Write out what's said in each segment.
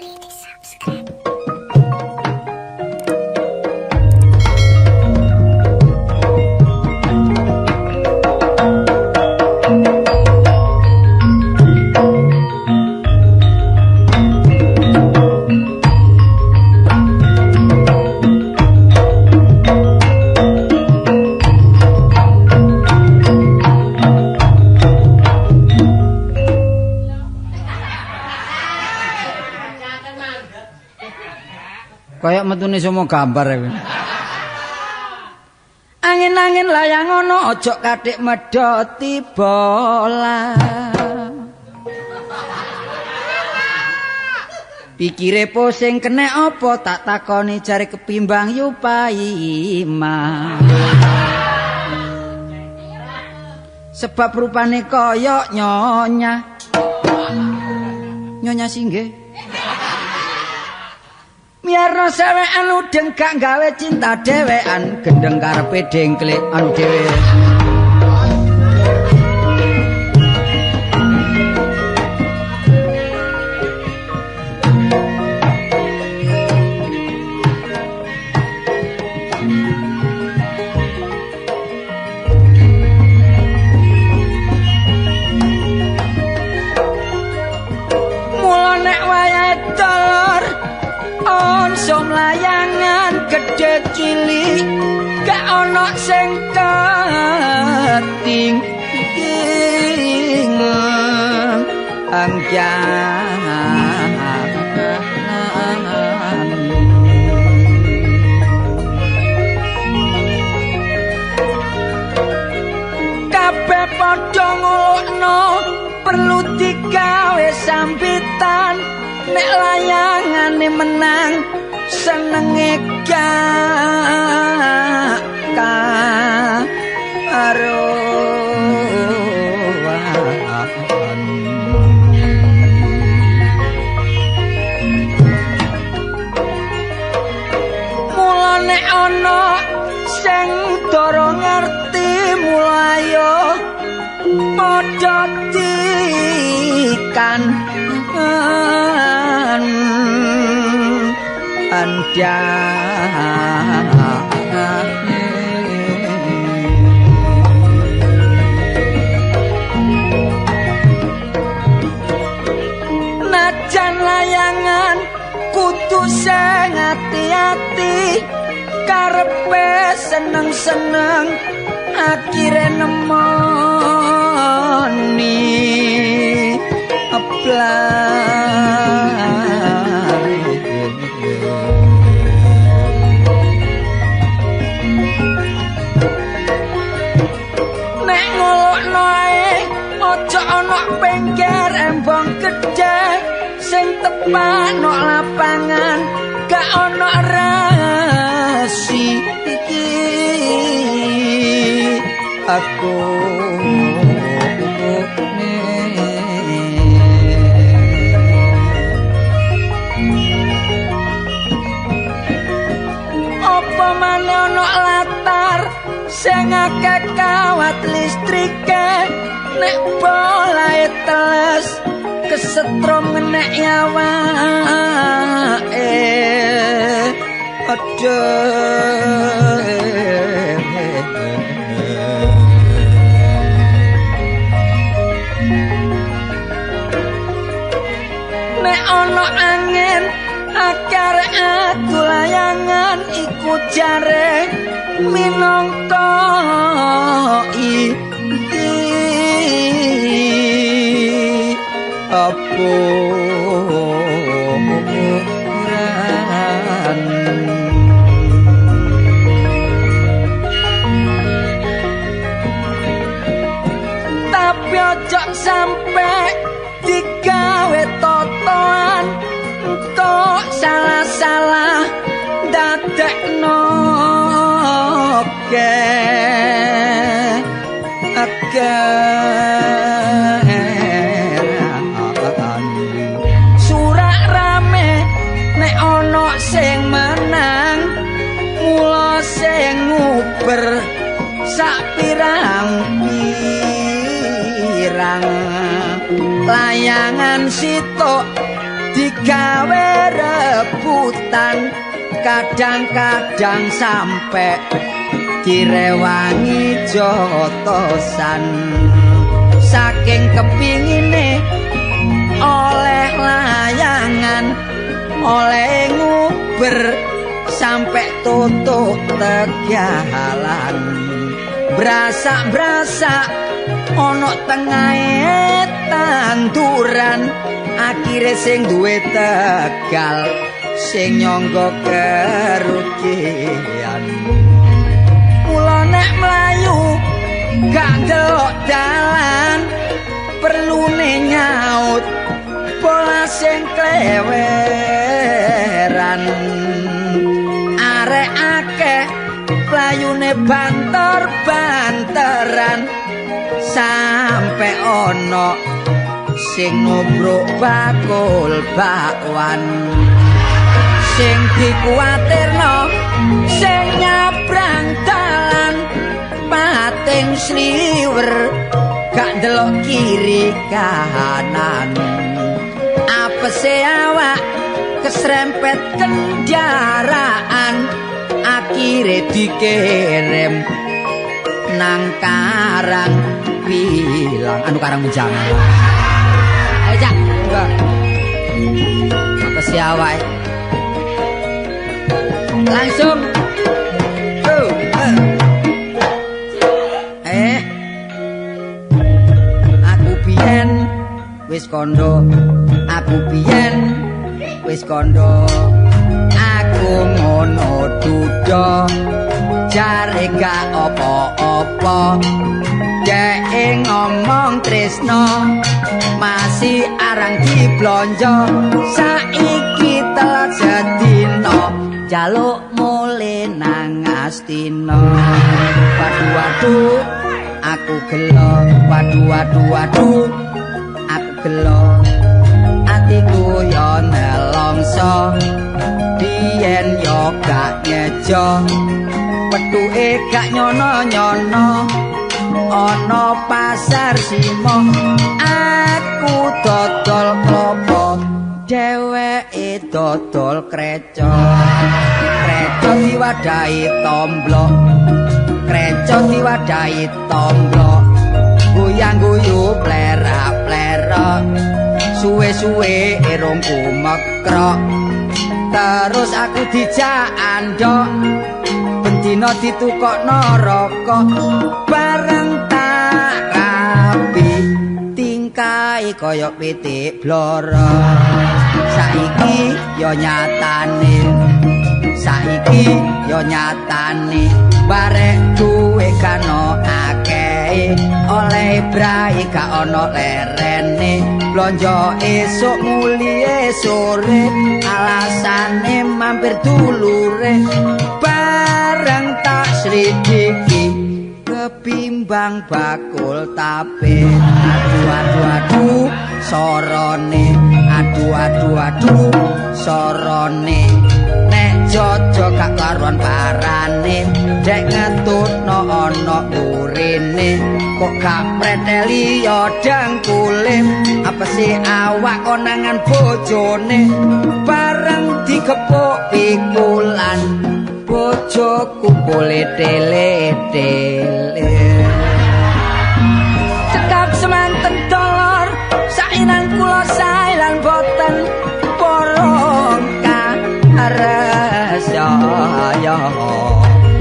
lali di subscribe. Kayak metune semua gambar ya. Angin-angin layang ono ojo katik medhoti bola. Pikire pusing kene apa tak takoni jare kepimbang yu paima. Sebab rupane kaya nyonya. Nyonya singgih. Miarno sewekan udeng gak gawe cinta dhewean, gendeng karepe dengklik anu dhewe. Mula nek wayahe dolor onsom layangan gedhe cilik gak ana sing keting kabeh padha ngulukno perlu digawe sambitan nek layangane menang senenge gak karuan. Mula nek ana sing dara ngerti mula ayo padha dikan najan layangan kudu sing ati-ati karepe seneng-seneng akhire nemoni nek ngolokno ae aja ana pengger embong gedhe sing tepak nok lapangan gak ana rasi iki aku. Apa maneh ana latar sing akeh kawat listrike nek bolae teles kesetrum ngenek awake nek ana angin akare adu layangan iku jare minangka iki apa tapi ojo sampe digawe totoan kok salah-salah dadekno surak rame nek ana sing menang mula sing nguber sak pirang-pirang layangan sitok Digawe rebutan kadang-kadang sampe direwangi jotosan. Saking kepingine oleh layangan, oleh nguber sampe tutuk tegalan. Brasak-brasak ana tengahe tanduran, akhire sing duwe tegal sing nyangga kerugian. Mula nek mlayu gak delok dalan, perlune nyaut bola sing kleweran. Arek akeh playune banter-banteran sampe ana sing nubruk bakul bakwan. Sing dikuwatirno sing nyabrang dalan pating sliwer gak ndelok kiri kanan. Apese awak kesrempet kendaraan, akhire dikirim nang karang pilang, anu karang menjangan. Ayo Cak, enggak. Apese awak langsung. Aku biyen wis kondo, aku biyen wis kondo, aku ngono duda jare gak apa-apa. Dhek ngomong tresno masih arang diblonjo, saiki telat sedina jaluk mule nang Astina. Waduh waduh aku gelo, waduh waduh waduh aku gelo, atiku yo nelongso, biyen yo gak ngejo, petuke gak nyono-nyono, ana pasar simo aku dodol klopo, dheweke dodol kreco. Kreco diwadahi tomblok, kreco diwadahi tomblok, guyang-guyu plerak-plerok, suwe-suwe irungku mekrok. Terus aku dijak andhok, bendina ditukokno rokok, bareng tak rapi tingkahe kaya pitik bloro. Saiki ya nyatane, saiki ya nyatane, barek duwe kano akeh, oleh brai gak ono lerene, blonjo esuk mulie sore, alasane mampir dulure, bareng tak sridiki kebimbang bakul tape. Aduh aduh aduh sorone, aduh aduh aduh sorone, nek jojo gak karuan parane, dek ngetutno ana urine, kok gak preteli ya dengkule, apa sih awak konangan bojone, bareng digepuk pikulan bojoku boleh tele-tele. Cekap semanten dolor sainan kula sailan boten porong karesaya,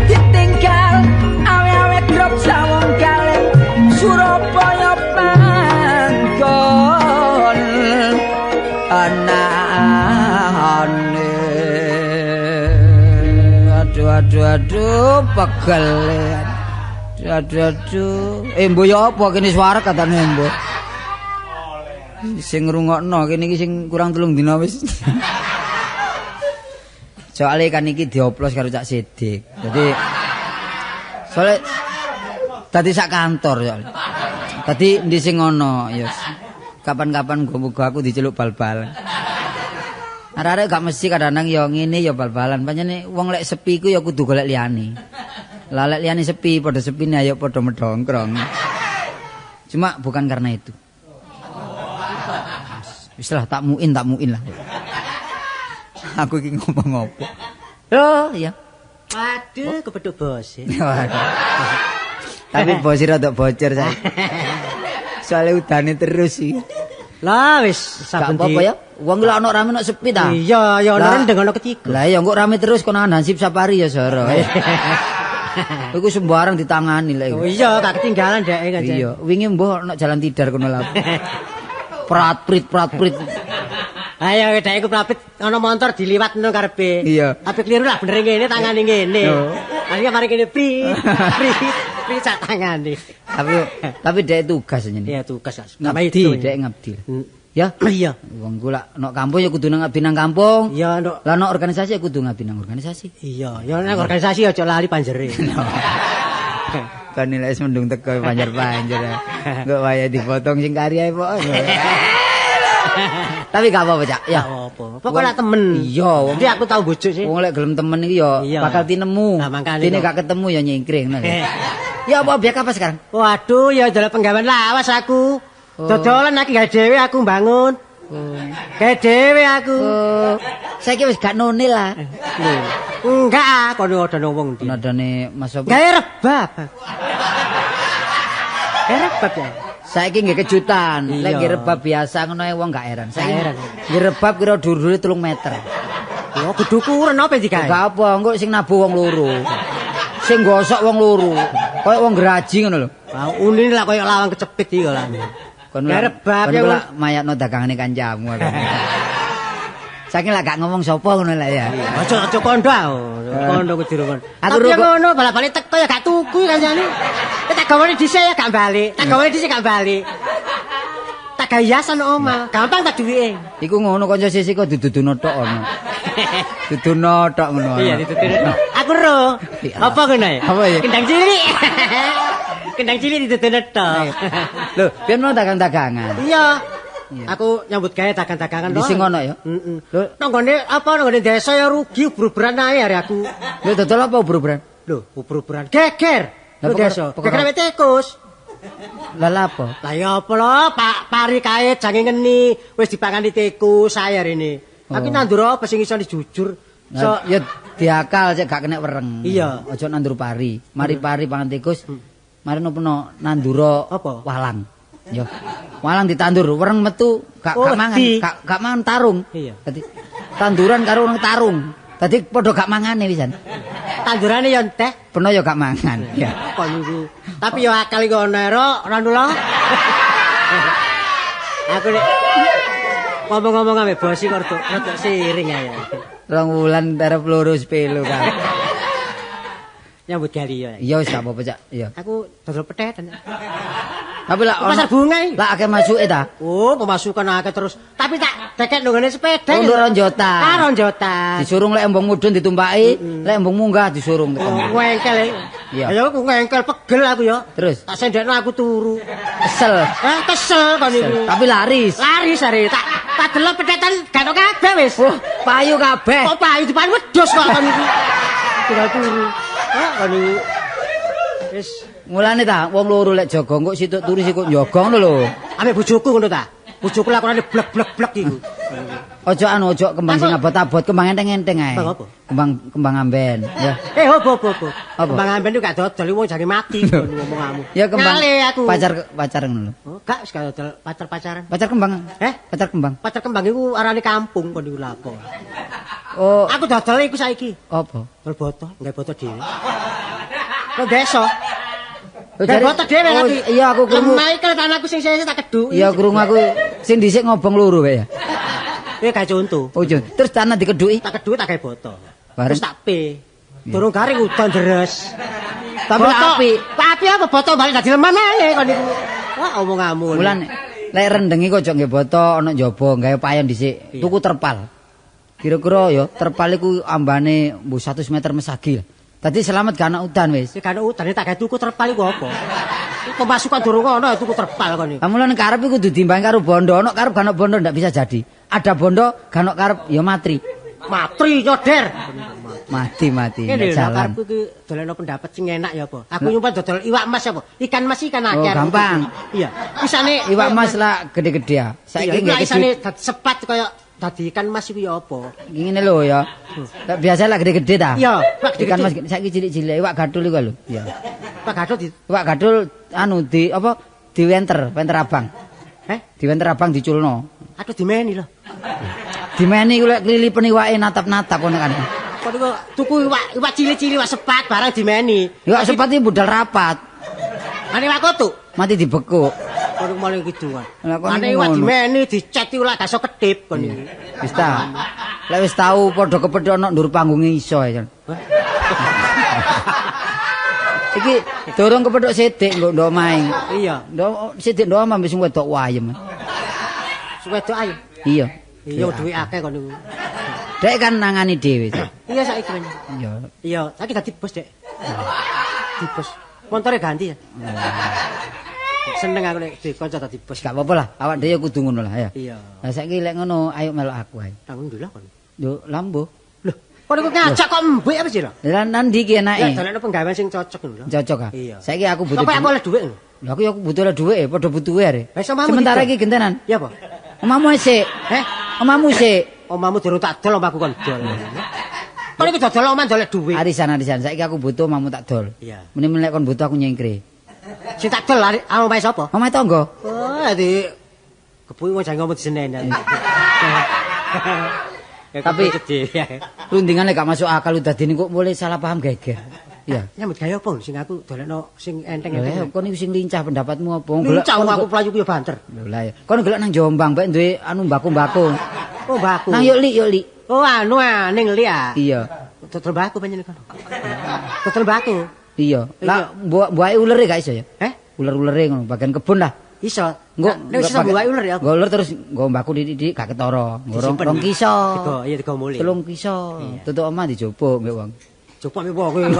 ditinggal awe-awe grop sawong kaleng Surabaya panggon anane. Aduh aduh aduh pegel. Aduh aduh aduh. Mbo ya apa kene suara katane mbo. Sing ngrungokno kene iki sing kurang 3 dina wis. Soale kan iki dioplos karo Cak Sidik. Dadi soale dadi sak kantor soale. Dadi endi sing ngono ya. Kapan-kapan muga-muga aku diceluk bal-balan. Arek-arek gak mesti kadang-kadang ya ngene ya bal-balan. Pancene wong lek sepi ku ya kudu golek liyane. Lah lek liyane sepi, padha sepine ayo padha medongkrong. Cuma bukan karena itu. Wis lah tak muin lah. Aku iki ngomong apa? Loh, iya. Waduh, kepethuk bos. Waduh. Tapi bos rada bocor saiki. Soale udane terus iki. Lah wis Gak saben apa-apa ya. Wong lak ono rame ono sepi ta. Iya, ya ono rendeng ono ketiga. Lah ya engko rame terus kono hansip safari ya Soro. Iku sembarang ditangani lek. Oh iya, gak ketinggalan dhek kan. Iya, wingi mbuh ono jalan tidar kono lha. Prat-prit prat-prit. Ayo dhek iku prapit ana montor diliwat ngono karepe. Iya. Tapi keliru lah bener ngene tangane ngene. Akhirnya mari kene pri pri pri sak tangane. Tapi dhek tugas ngene. Iya tugas. Ngabdi dhek ngabdi. Ya? Iya. Wong ku lak nok kampung ya kudu ngabdi nang kampung. Iya nduk. Lah nok organisasi ya kudu ngabdi nang organisasi. Iya, ya nang organisasi aja lali panjere. Kan nilai mendung teko panjer-panjer. Engko wayahe dipotong sing kari ae pok. Tapi gak apa-apa, Cak. Ya. Gak apa-apa. Pokoke lak temen. Iya, wong Jadi aku tau bojo sih. Wong lek gelem temen iki ya bakal tinemu. Dene gak ketemu ya nyingkring ngono. Ya apa biak apa sekarang? Waduh, ya dalam penggawean lawas aku. Dodolan iki gawe dhewe aku bangun. Gawe dhewe aku. Saiki wis gak none lah. Enggak, kono ada wong ndi. Nadane Mas apa? Gawe rebab. Gawe rebab ya. Saiki nggih kejutan. Lek nggih rebab biasa ngono ae wong gak heran. Saiki nggih rebab kira dhuwure 3 meter. Ya kudu kuren apa digawe? Gak apa, engko sing nabuh wong loro. Sing gosok wong loro. Kayak wong geraji ngono lho. Lah unine lak koyo lawang kecepit iki kok lah. Kon rebab ya lak mayatno dagangane kancamu. Saiki lak gak ngomong sapa ngono lak ya. Aja aja kondo. Kondo kudu dirungokno. Tapi ngono bala-bali teko ya gak tuku kancane. Tak gawane dhisik ya gak balik. Tak gawane dhisik gak balik. Tak gawe hiasan omah. Gampang tak duwike. Iku ngono kanca sisi kok diduduno tok ono. Duduno tok ngono. Iya diduduno tok. Aku ro. Apa ngono ya? Apa ya? Kendang cilik. Kendang cilik diduduno tok. Lho, pian mau dagang-dagangan. Iya. Aku nyambut gawe dagang-dagangan lho. Di sing ono ya? Heeh. Lho, nang nggone apa nang nggone desa ya rugi ubur-uburan ae arek aku. Lho dodol apa ubur-uburan? Lho, ubur-uburan geger. Lho desa. Geger wit tikus. Lah lha apa? Lah ya apa lho, Pak pari kae jange ngeni wis dipangani tikus ae arene. Aku nandur apa sing iso dijujur. So ya diakal cek gak kena wereng. Iya. Aja nandur pari. Mari pari pangan tikus. Mari nopo nandura walang. Yo. Walang ditandur, wereng metu gak mangan, gak mangan tarung. Iya. Dadi tanduran karo wong tarung. Dadi padha gak mangane pisan. Tandurane ya entek, peno ya gak mangan. Ya. Kok niku. Tapi ya akal iku ono ero, ora nula. Aku nek ngomong-ngomong ambek bos iki kok rada siring ae. 2 wulan terep loro sepelo kan. Nyambut gawe ya. Iya wis gak apa-apa, Cak. Iya. Aku dodol petheten. Tapi lak pasar bunga iki. Lak akeh masuke ta? Oh, pemasukan akeh terus. Tapi tak dekek nggone sepeda. Untuk ronjotan. Ah, ronjotan. Disurung lek embung mudhun ditumpaki, lek embung munggah disurung tekan. Oh, ngengkel. Iya. Ya aku ngengkel pegel aku ya. Terus tak sendekno aku turu. Kesel. Kesel kon niku. Tapi laris. Laris are. Tak delok petetan gak ono kabeh wis. Oh, payu kabeh. Kok payu dipan wedhus kok kon niku. Tinggal turu. Ah, kon niku. Wis mulane ta wong loro lek jaga engko situk turu sikuk njaga ngono lho. Ambek bojoku ngono ta. Bojoku lakonane blek-blek-blek iku. Aja anu aja kembang sing abot-abot, kembang enteng-enteng ae. Kembang apa? Kembang amben, ya. Opo. Kembang amben iku gak dodol wong jane mati ngomonganmu. Ya kembang. Ngale aku. Pacar ngono lho. Oh, gak wis gak dodol pacar-pacaran. Pacar kembang. Pacar kembang. Pacar kembang iku arane kampung kon niku lapo. Oh, aku dodol iku saiki. Apa? Dodol botol, gawe botol dhewe. Kok desa. Gawe botol dhewe lagi. Iya aku krungu. Lemah iki tanahku sing sesuk tak keduki. Iya krungu aku sing dhisik ngobong loro wae ya. Kowe gak contoh. Oh, terus tanah dikeduki. Tak keduki tak gawe botol. Terus tak pe. Durung garing udan deres. Tapi api. Api apa botol balik dadi lemah ae kon niku. Wah omonganmu. Mulane lek rendeng iku aja nggih botol ana njaba gawe payon dhisik. Tuku terpal. Kira-kira ya terpal iku ambane mbuh 100 meter mesagi. Dadi selamat gak ana udan wis. Gak ana udan tak gawe tuku terpal iku apa? Pemasukan durung ana tuku terpal kon niku. Lah mulane karep iku kudu diimbangi karo bondo. Ana karep gak ana bondo ndak bisa jadi. Ada bondo gak ana karep ya matri. Matri nyoder. Mati-mati nek jalan. Karepku iki doleno pendapat sing enak ya apa? Aku nyumpah dodol iwak mas apa? Ikan mas ikan akeh. Oh, gampang. Iya. Isane iwak mas lah gede-gede ya. Saiki nggih isane sepat kaya dadi ikan mas iku ya apa? Ngene lho ya. Biasa lah gede-gede ta? Iya, ikan mas saiki cilik-cilik iwak gadul iku lho. Iya. Iwak gadul di iwak gadul anu di apa? Diwenter, wenter abang. Heh? Diwenter abang diculno. Aduh dimeni lho. Dimeni iku lek klilipen iwake natap-natap ngono kan. Kok niku tuku iwak cilik-cilik iwak sepat barang dimeni. Iwak sepat iki budal rapat. Ane iwak kotuk mati dibekuk. Kono maling kidungan. Ane iwak dimeni dicet iku lak gak iso kedip kon iki. Wis ta. Lek wis tau padha kepethuk ana ndur panggunge iso ya. Iki durung kepethuk sithik nggo ndok omahe. Iya. Ndok sithik ndok omah wis wedok ayem. Wedok ayem. Iya. Iya duwe akeh kon niku. Dek kan nangani dhewe. Iya saiki kan. Iya. Iya, saiki dadi bos, Dek. Di bos. Montore ganti ya. Seneng aku nek dikonco dadi bos. Gak apa-apa lah, awak dhewe kudu ngono lah ya. Iya. Lah saiki lek ngono ayo melok aku ae. Nang ndi lah kon? Yo lambo. Lho, kon iku ngajak kok mbek apa sih lho? Lah nang ndi ki enake? Ya dolekno penggawean sing cocok lho. Cocok ah. Saiki aku butuh. Apa aku oleh dhuwit lho? Lah aku ya butuh oleh dhuwit, padha butuhe are. Sementara iki gentenan. Iya apa? Omamu sik. Heh? Omamu sik. Omamu durung tak dol, omaku kon dol. Kon iki dodol omah dolek dhuwit. Arisan-arisan saiki aku butuh omamu tak dol. Iya. Meni lek kon butuh aku nyengkre. Sing tak dol omahe sapa? Omahe tangga. Oh, dadi kepuki wong jangan ngomong diseneni. Tapi rundingane gak masuk akal dadine kok mulai salah paham geger. Iya. Nyambut gawe apa sing aku dolekno sing enteng-enteng. Lah kon iku sing lincah pendapatmu apa? Lincah aku playu ku ya banter. Lho lah ya. Kon golek nang Jombang bae duwe anu mbako-mbako. Oh, mbako. Nang yuk li, yuk li. Oh, anu ning li ah. Iya. Dodol mbako panjenengan kono. Dodol mbako. Iya. Lah mbuake ulere gak iso ya? Heh? Uler-ulere ngono bagian kebun lah. Iso. Engko nek iso mbuake uler ya. Nggo uler terus nggo mbako didik gak ketara. Nggo rong kiso. Iya digo mule. 3 kiso. Tutuk omah dijupuk mbek wong. Jupuk mbek wong.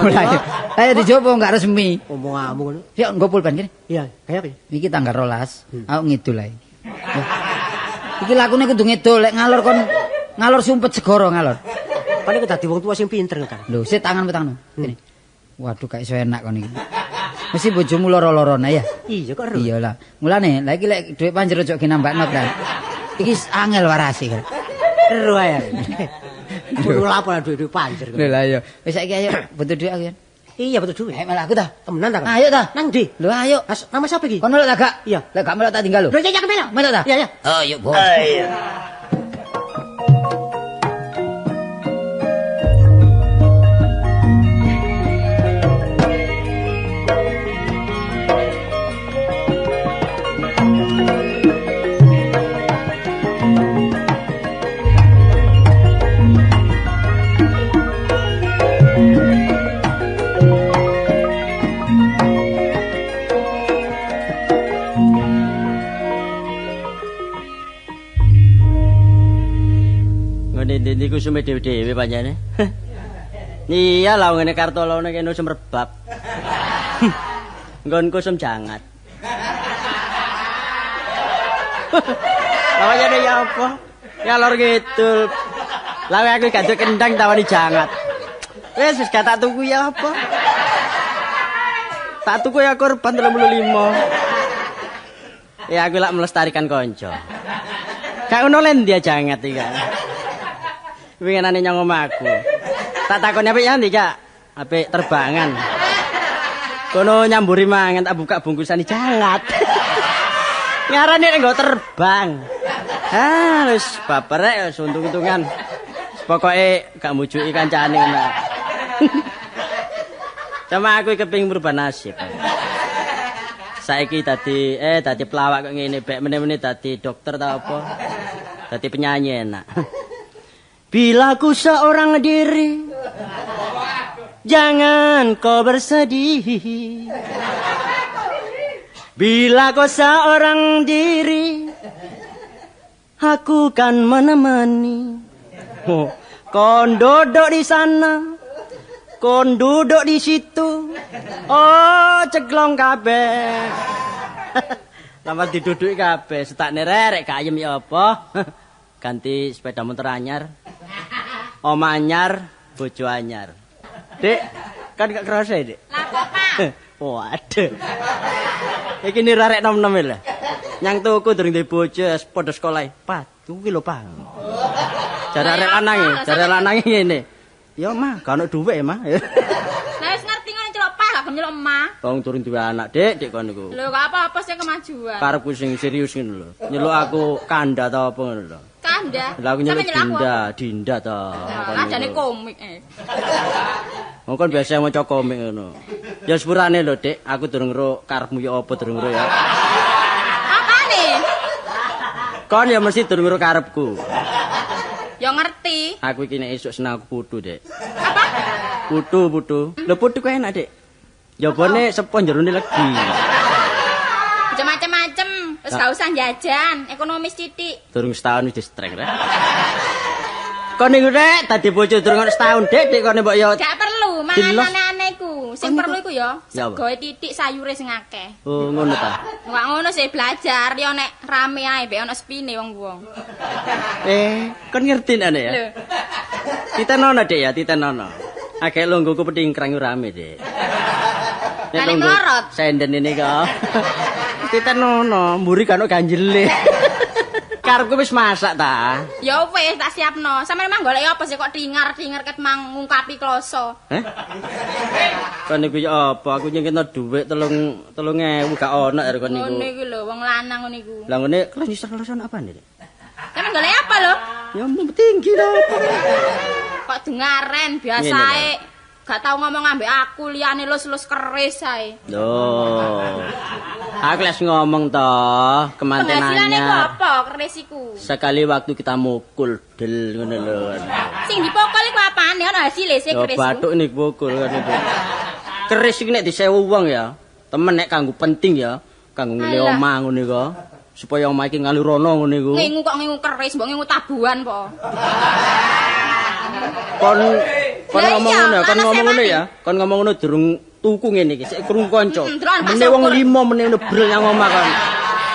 Ayo dijupuk gak resmi. Omonganmu ngono. Yuk nggo pulpen kene. Iya, kaya apa? Iki tanggal 12, aku ngidul ae. Iki lakune kudu ngidul lek ngalor kon ngalor sumpet segara ngalor. Kon iku dadi wong tuwa sing pinter kan. Lho, sik tanganmu tanganmu. Kene. Waduh gak iso enak kon iki. Mesti bojomu loro-lorone ya. Iya kok. Iya lah. Mulane lha iki lek dhuwit panjer ojo ginambakno kan. Iki angel warase kan. Ero ae. Kudu lapo dhuwit panjer. Lho lah iya. Wis saiki ayo butuh dhuwit aku ya. Iya butuh dhuwit. Ayo malah aku ta. Temenan ta. Ayo ta. Nang ndi? Lho ayo. Nama sapa iki? Kon melok ta gak? Iya. Lek gak melok tak tinggal lho. Lho iya melok. Melok ta? Iya iya. Ayo bos. Ayo. Niku sume dhewe-dhewe pancene. Iya lah ngene Kartolone kene sumrebab. Nggonku sum jangat. Lah pancene ya apa? Ngalor ngidul. Lah aku gak duwe kendang tawani jangat. Wis wis gak tak tuku ya apa? Tak tuku ya korban 35. Ya aku lak melestarikan kanca. Gak ngono len dia jangat iki. Winginane nyang omahku. Tak takoni apik ya ndi, Cak? Apik terbangan. Kono nyamburi mangan tak buka bungkusan jangat. Ngarane nek nggo terbang. Ah, wis baper rek wis untung-untungan. Pokoke gak mujuki kancane ngono. Sama aku kepingin merubah nasib. Saiki dadi dadi pelawak kok ngene, bek meneh-meneh dadi dokter ta apa. Dadi penyanyi enak. Bila ku seorang diri, jangan kau bersedih. Bila kau seorang diri, aku kan menemani. Oh, kon duduk di sana, kon duduk di situ. Oh, ceglong kabeh. Lama diduduki kabeh, setakne rerek gak ayem ya apa. Ganti sepeda motor anyar. Omah anyar, Bojo anyar. Dik, kan gak kerasa ya, Dik? Lah kok, Pak? Waduh. Iki niru arek nom-nom lho. Nyang tuku durung duwe bojo padha sekolah. Pak, tuku ki lho, Pak. Jare arek lanang, jare lanang ngene. Ya, Mah, gak ono dhuwit ya, Mah. Lah wis ngerti ngono celok Pak, gak nyelok Mah. Wong durung duwe anak, Dik, Dik kon niku. Lho, gak apa-apa sih kemajuan. Karepku sing serius ngono lho. Nyeluk aku kanda ta apa ngono lho. Kanda. Lah aku nyeluk Dinda, Dinda ta. Adane komik. Wong kon biasa maca komik ngono. Ya sepurane lho, Dik, aku durung ro karepmu ya apa durung ro ya. Apane? Kon ya mesti durung ro karepku. Ya ngerti. Aku iki nek esuk seneng aku putu, Dik. Apa? Putu, putu. Lho putu ku enak, Dik. Jabone sepo jerone legi. Aja macem-macem, wis gak usah jajan, ekonomis sithik. Durung setahun wis distreng, Rek. Kon niku Rek, dadi bojo durung ono setahun, Dik, Dik kon mbok yo. Gak perlu mangan aneh-aneh iku. Sing perlu iku ya segoe titik sayure sing akeh. Oh, ngono ta. Enggak ngono sih belajar yo nek rame ae mbek ono sepine wong-wong. Kon ngerti nek ya. Lho. Titenono, Dik ya, titenono. Akeh lungguhku petingkrang rame, Dik. Nek melorot senden ini kok. Titenono, mburi kan ganjele. Karepku wis masak ta? Ya wis tak siapno. Sampeyan memang golek apa sih kok tingar-tingar ket mang ngungkapi kloso. Heh? Kon niku ya apa? Aku nyengketno dhuwit 3.000 gak ono arek kon niku. Ngono iku lho wong lanang ngono iku. Lah ngene kelas nyisar-kelas ono apane, Dik? Sampeyan golek apa lho? Ya tinggi lho. Kok dengaren biasae. Gak tau ngomong ambek aku liyane lus-lus keris ae. Lho. Aku les ngomong toh, kemanten anyar. Penghasilan iku apa keris iku? Sekali waktu kita mukul del ngono lho. Sing dipukul iku apane ono hasile sih keris. Yo bathuk niku pukul kan iku. Keris iki nek disewu wong ya, temen nek kanggo penting ya, kanggo ngene omah ngono iku. Supaya omah iki ngalurono ngono iku. Ngingu kok ngingu keris, mbok ngingu tabuhan po. Kon kon ngomong ngono ya, kon ngomong ngono ya. Kon ngomong ngono durung tuku ngene iki, sik krungu kanca. Mene wong 5 mene nebrel nang omah kon.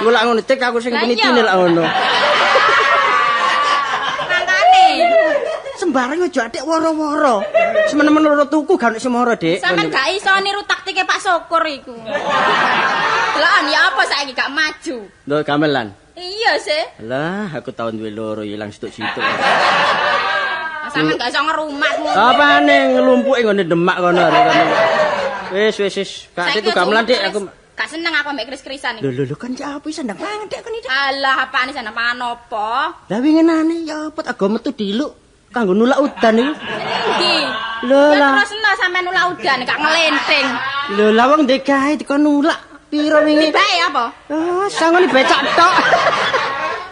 Iku lak ngono cek aku sing penitine lak ngono. Mangkane. Sembarang aja atik woro-woro. Semen-men loro tuku gak ono sing moro, Dik. Sampeyan gak iso niru taktike Pak Syukur iku. Delokan ya apa saiki gak maju. Lho gamelan. Iya sih. Lah, aku tahun duwe loro ilang situk-situk. Sampeyan gak iso ngerumat ngono. Apane nglumpuke nggone Demak kono arek kono. Wis wis wis, gak itu gamelan Dik aku. Gak seneng aku ambek keris-kerisan iki. Lho lho lho kan ya apa sandang pangan Dik kon iki. Alah apane sandang pangan apa? Lah winginane ya apa tak go metu diluk kanggo nulak udan iku. Endi? Lho lah. Terus sampean nulak udan gak ngelenting. Lho lah wong ndek gawe dikon nulak piro wingi? Bae apa? Ah, sangone becak tok.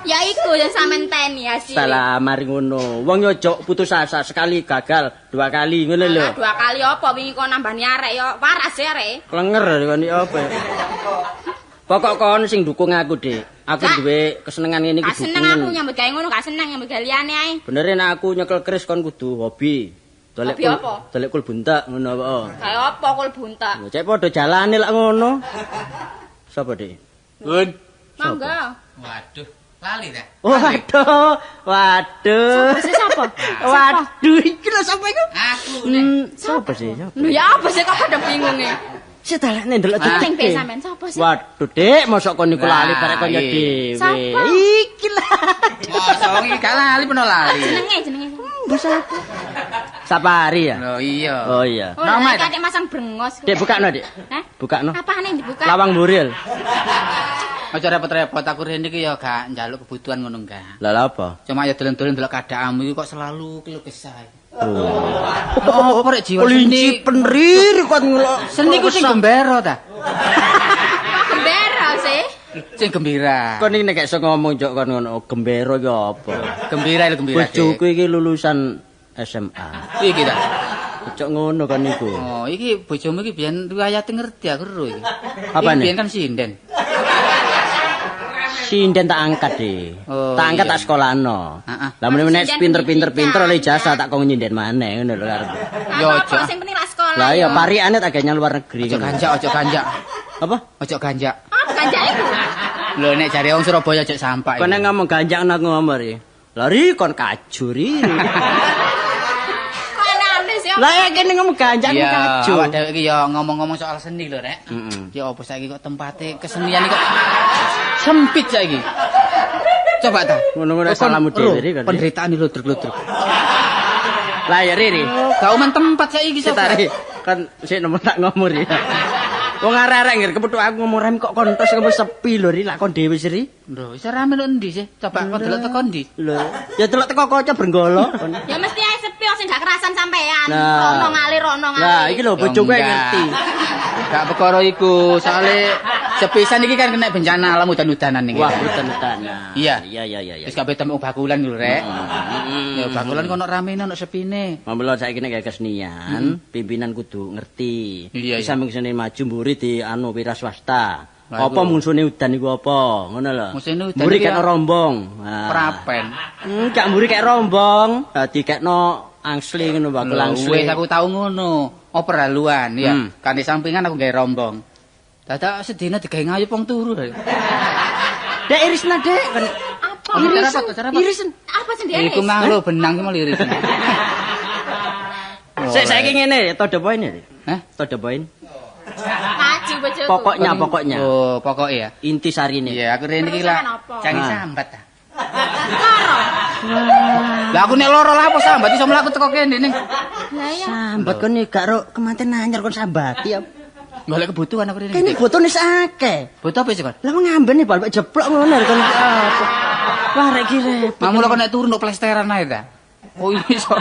Ya iku yang sampean teni hasil. Salah mari ngono. Wong yo ojo putus asa sekali gagal, dua kali ngono lho. Dua kali apa wingi kon nambani arek yo waras ya arek. Klenger kon iki apa. Pokok kon sing dukung aku, Dik. Aku duwe kesenengan ngene iki. Gak seneng aku nyambut gawe ngono, gak seneng nyambut gawe liyane ae. Bener nek aku nyekel keris kon kudu hobi. Dolek kul, dolek kul buntak ngono apa. Gawe apa kul buntak? Cek padha jalane lak ngono. Sapa, Dik? Bun. Monggo. Waduh. Lali ta? Waduh, waduh. Sapa sih sapa? Waduh, iki lho sapa iku? Aku nek. Sapa sih? Lho ya apa sih kok padha bingung e? Sik dalane ndelok sing pe sampean sapa sih? Waduh, Dik, mosok kon niku lali barek kon dhewe. Iki lah. Mosok wong iki gak lali peno lali. Jenenge jenenge. Mbok sapa? Sapari ya? Lho iya. Oh iya. Nama iki masang brengos. Dik bukakno, Dik. Hah? Bukakno. Apane dibuka? Lawang buril. Aja repot-repot aku rene iki ya gak njaluk kebutuhan ngono enggak. Lah lha apa? Cuma ya dolen-dolen delok keadaanmu iki kok selalu keluh kesah. Oh, apa rek jiwa seni penrir kok ngelok. Seni ku sing gembira ta? Kok gembira sih? Sing gembira. Kon iki nek gak iso ngomong jok kon ngono, gembira iki apa? Gembira lho gembira. Bojoku iki lulusan SMA. Iki ta. Cok ngono kan iku. Oh, iki bojomu iki biyen riwayate ngerti aku ro iki. Apane? Biyen kan sinden. Sinden tak angkat deh. Oh, tak angkat iya. Tak sekolahno. Heeh. Lah meneh nek pinter-pinter-pinter oleh ijazah tak kong nyinden maneh ngono lho karepku. Ya aja. Sing penting lak sekolah. Lah iya parikane tak gawe luar negeri. Ojo ganjak, ojo ganjak. Apa? Ojo ganjak. Apa ganjak iku? Lho nek jare wong Surabaya ojo sampak. Kon nek ngomong ganjak aku ngomong ri. Lari kon kajuri. Kok aneh Lah ya kene ngomong ganjak Iya, kacau. awak dhewe iki ya ngomong-ngomong soal seni lho, Rek. Heeh. Ya apa saiki kok tempate kesenian iki kok sempit saiki. Coba ta. Ngono-ngono Kon- salahmu dhewe, ro, Ri, kan. Penderitaan iki ludruk-ludruk. Lah ya Riri. Gak oman tempat saiki Sik sapa? Ri. Kan sik nomor tak ngomong Ri. Wong arek-arek ngger kepethuk aku ngomong rem kok kontos kamu sepi lho Ri, lak kon dhewe sih Ri. Lho, iso rame lho endi sih? Coba kon delok teko endi? Lho, ya delok teko kaca brenggolo. Ya mesti ae sepi wong sing gak kerasan sampean. Nah. Rono ngalir rono ngalir. Lah iki lho bojoku Ya yang ngerti. Gak perkara iku, soale sepisan iki kan kena bencana alam udan-udanan iki. Wah, udan-udanan. Iya. Iya iya iya iya. Wis kabeh temu bakulan lho, Rek. Ya bakulan kono ramene ono sepine. Mamelo saiki nek gawe kesenian, pimpinan kudu ngerti. Iya, Di iya. samping seni maju mburi di anu wira swasta. Lah, Apa iku. munsune udan iku apa? Ngono lho. Munsune udan Mburi iki kekno ya- rombong. Nah. Prapen. Gak mburi kek rombong. Dadi kekno angsli ngono bakul Lho, angsli. Wis aku tau ngono. Oh perhaluan ya. Hmm. Kanthi sampingan aku gawe rombong. Dadak sedina digawe ngayup wong turu. Dek irisna Dek. Kon Apa? Irisan, acara apa? Irisen. Apa sing diiris? Iku mang lho benang ki mau liris. Sik saiki ngene, to the point ya. Hah? To the point. Ngaji bojoku. Pokoknya pokoknya. Oh, pokoke ya. Inti sarine. Iya, aku rene iki lah. Perusahaan apa? Jangan Ah. sambat ta. Loro. Lah aku nek loro lah apa sambat iso mlaku teko kene ning. Lah iya. Sambat kon iki gak ro kemanten anyar kon sambati ya. Golek kebutuhan aku rene. Kene botone wis akeh. Butuh apa sih, Kon? Lah wong ngambene bal jeplok ngono lho kon apa. Wah rek iki repot. Mamula kon nek turu nduk plesteran ae ta. Oh iso.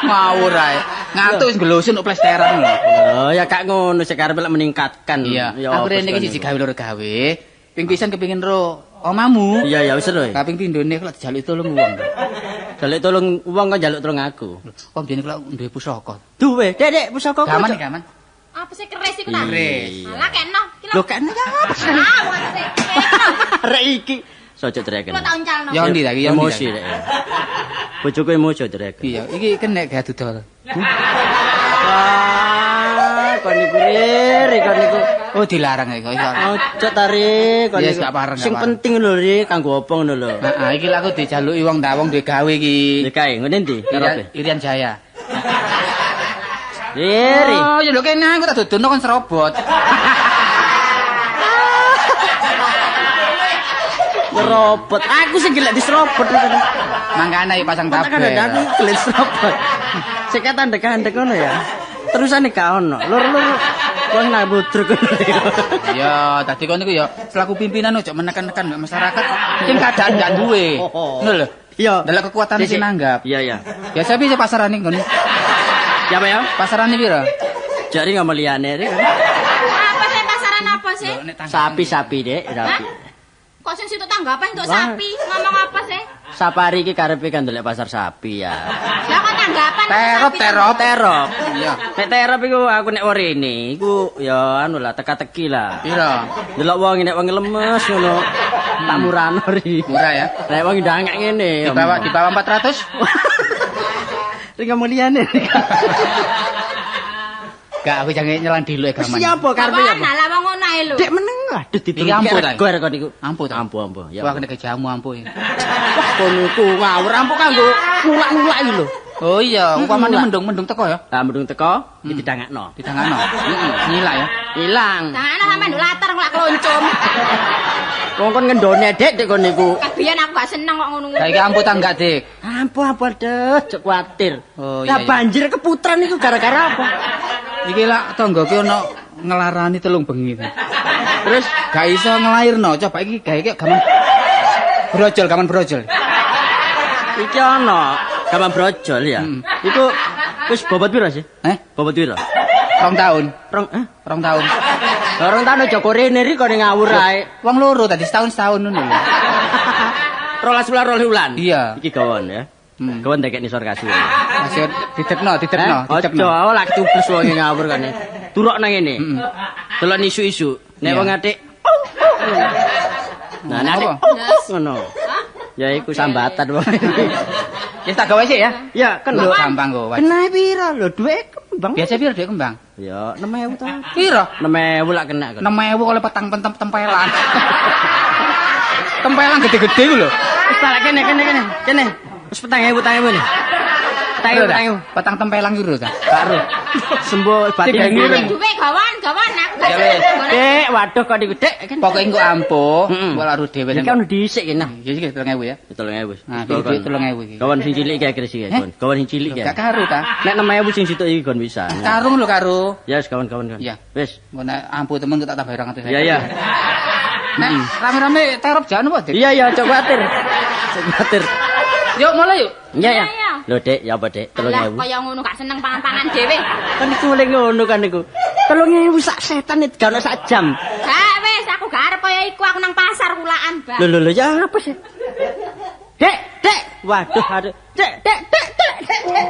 Ngawur ae. Ngantuk wis nggelosun nduk plesteran lho. Oh ya gak ngono sik karepe lek meningkatkan. Iya, Ya aku apa rene iki sih siji gawe loro gawe. Ping pisan kepengin ro omamu. Iya ya wis lho. Lah ping pindhone kok dijaluki tolong wong. Jaluk tolong wong kan jaluk tolong aku. Kok biyen kok duwe pusaka. Duwe, Dek, Dek, pusaka Gaman iki, gaman. Apa sih keris iku ta? Keris. Alah keno. Ki Lho kene ya apa sih? Ah, wong sik. Keno. Rek iki. Sojo dreken. Kula tak uncalno. Ya ndi ta iki? Ya ndi ta Emosi iki? rek. Bojoku emosi dreken. Iya, iki kena gak dodol. Wah, kon niku Ri, kon niku. Oh dilarang iki kok iso. Ojo ta Ri, kon Yes, niku. gak pareng, gak Sing pareng. penting lho Ri, kanggo apa ngono lho. Heeh, iki lha aku dijaluki wong ta wong duwe gawe iki. Ya kae, ngene ndi? Irian, Karepe? Irian Jaya. Ri. Oh, ya lho kene aku tak dodono kon serobot. Nyerobot. Aku sing gelek diserobot. Mangkane ayo pasang Tak tabel. ada aku gelek diserobot. Sik kandhek-kandhek ngono ya. Terusane gak ono. Lur-lur kon nang budruk ngono ya. Iya, tadi kon niku ya selaku pimpinan ojo menekan-nekan mbek masyarakat sing keadaan gak duwe. Ngono lho. Iya. Delok kekuatan Sik, sing sik. nanggap. Iya, iya. Biasa piye pasarane nggon? Ya apa ya? Pasarane piro? Jari ngomong liyane Ri. Apa sih pasaran apa sih? Lho, nek tanggapan. Sapi-sapi, Dek, sapi. Kok sing situ tanggapan untuk Wah. sapi? Ngomong apa sih? Sapari iki karepe kan ndelok pasar sapi ya. Lah kok tanggapan untuk Terop, sapi? terop. Terop. Iya. Nek terop iku aku nek rene iku ya anu lah teka-teki lah. Piro? Delok wong nek wong lemes ngono. Tak murano ri. Murah ya. Nek wong ndangak ngene. Di bawah 400? Ri ngomong liyane. Gak aku jange nyelang diluk Wis gaman. siapa karepe ya? Apaan lah wong ngono ae lho. Dek meneng aduh Iki ampuh ta? Rego kon niku. Ampuh ta? Ampuh ampuh. Ya. Wah kena jamu ampuh. ya. Wah kono iku ngawur ampuh kanggo nulak-nulak iki lho. Oh iya, upamane Nulak. mendung-mendung teko ya. Lah mendung teko iki didangakno. Ditangakno. Heeh, nyilak ya. Ilang. Tangane sampean nduk latar nglak keloncom. Wong kon ngendone Dek dek kon niku. Kabiyen aku gak seneng kok ngono-ngono. Lah iki ampuh ta enggak, Dik? Ampuh ampuh deh, cek kuatir. Oh, Lah iya, iya. banjir keputran iku gara-gara apa? Iki lak tangga ki ono ngelarani telung bengi. Terus Gak iso ngelairno, coba iki gawe iki gaman brojol, gaman brojol. iki ana gaman brojol ya. Hmm. Iku wis bobot piro sih? Eh, Bobot piro? 2 tahun, Rong eh 2 tahun. Rong tahun aja korene ri kone ngawur ae. Wong loro tadi setahun-setahun ngono lho. 12 wulan 2 wulan. Iya. Iki gawon ya. Hmm. Gawon dekek nisor kasur. Masih didekno, didekno, Eh, didekno. Ojo lak cubles wong ngawur kene. Turok nang ngene. Heeh. Delok isu-isu. Nek Iya. wong atik Nah, nek atik Apa? ngono. Ya iku sambatan wong. Ya tak gawe sik ya. Ya, kan Lho, lho. gampang kok. Waj. Kena piro lho dhuwit kembang. Biasa piro dhek kembang? Ya 6000 ta. Piro? 6000 lak kena kan. 6000 oleh petang pentem tempelan. Tempelan gede-gede ku lho. Wis tak kene kene kene. Kene. Wis 4000 4000 nih. 4.000. Patang tempelang iku lho ta. Karo. Sembo batin. Nek duwe gawan-gawan aku gak Ya wis. seneng. Dek, waduh kok niku, Dek. Kan Pokoke engko ampuh, Heeh. engko lak dhewe. Iki kan dhisik ki nah. Ya iki 3.000 ya. 3.000. Nah, iki duit 3.000 iki. Kawan sing cilik iki akhir sih, Kon. Kawan sing cilik Gak ya. karo ta? Nek 6.000 sing situk iki kon bisa. Karung lho karo. Ya wis kawan-kawan kon. Iya. Wis. Engko nek ampuh temen tak tambah 250. Iya, iya. Nek rame-rame terop jan apa, Dik? Iya, iya, cok kuwatir. Cok kuwatir. Yuk mulai yuk. Iya, iya. Iya, iya. Lho, Dek, ya apa, Dek? Lah 3.000. kaya ngono gak seneng pangan-pangan dhewe. Kan iku oleh ngono kan iku. 3.000 sak setan iki gak ono sak jam. Gak wis aku gak arep kaya iku aku nang pasar kulaan, Mbak. Lho lho lho, ya apa sih? Dek, Dek. Waduh, aduh. Dek, Dek, Dek, Dek, Dek, Dek.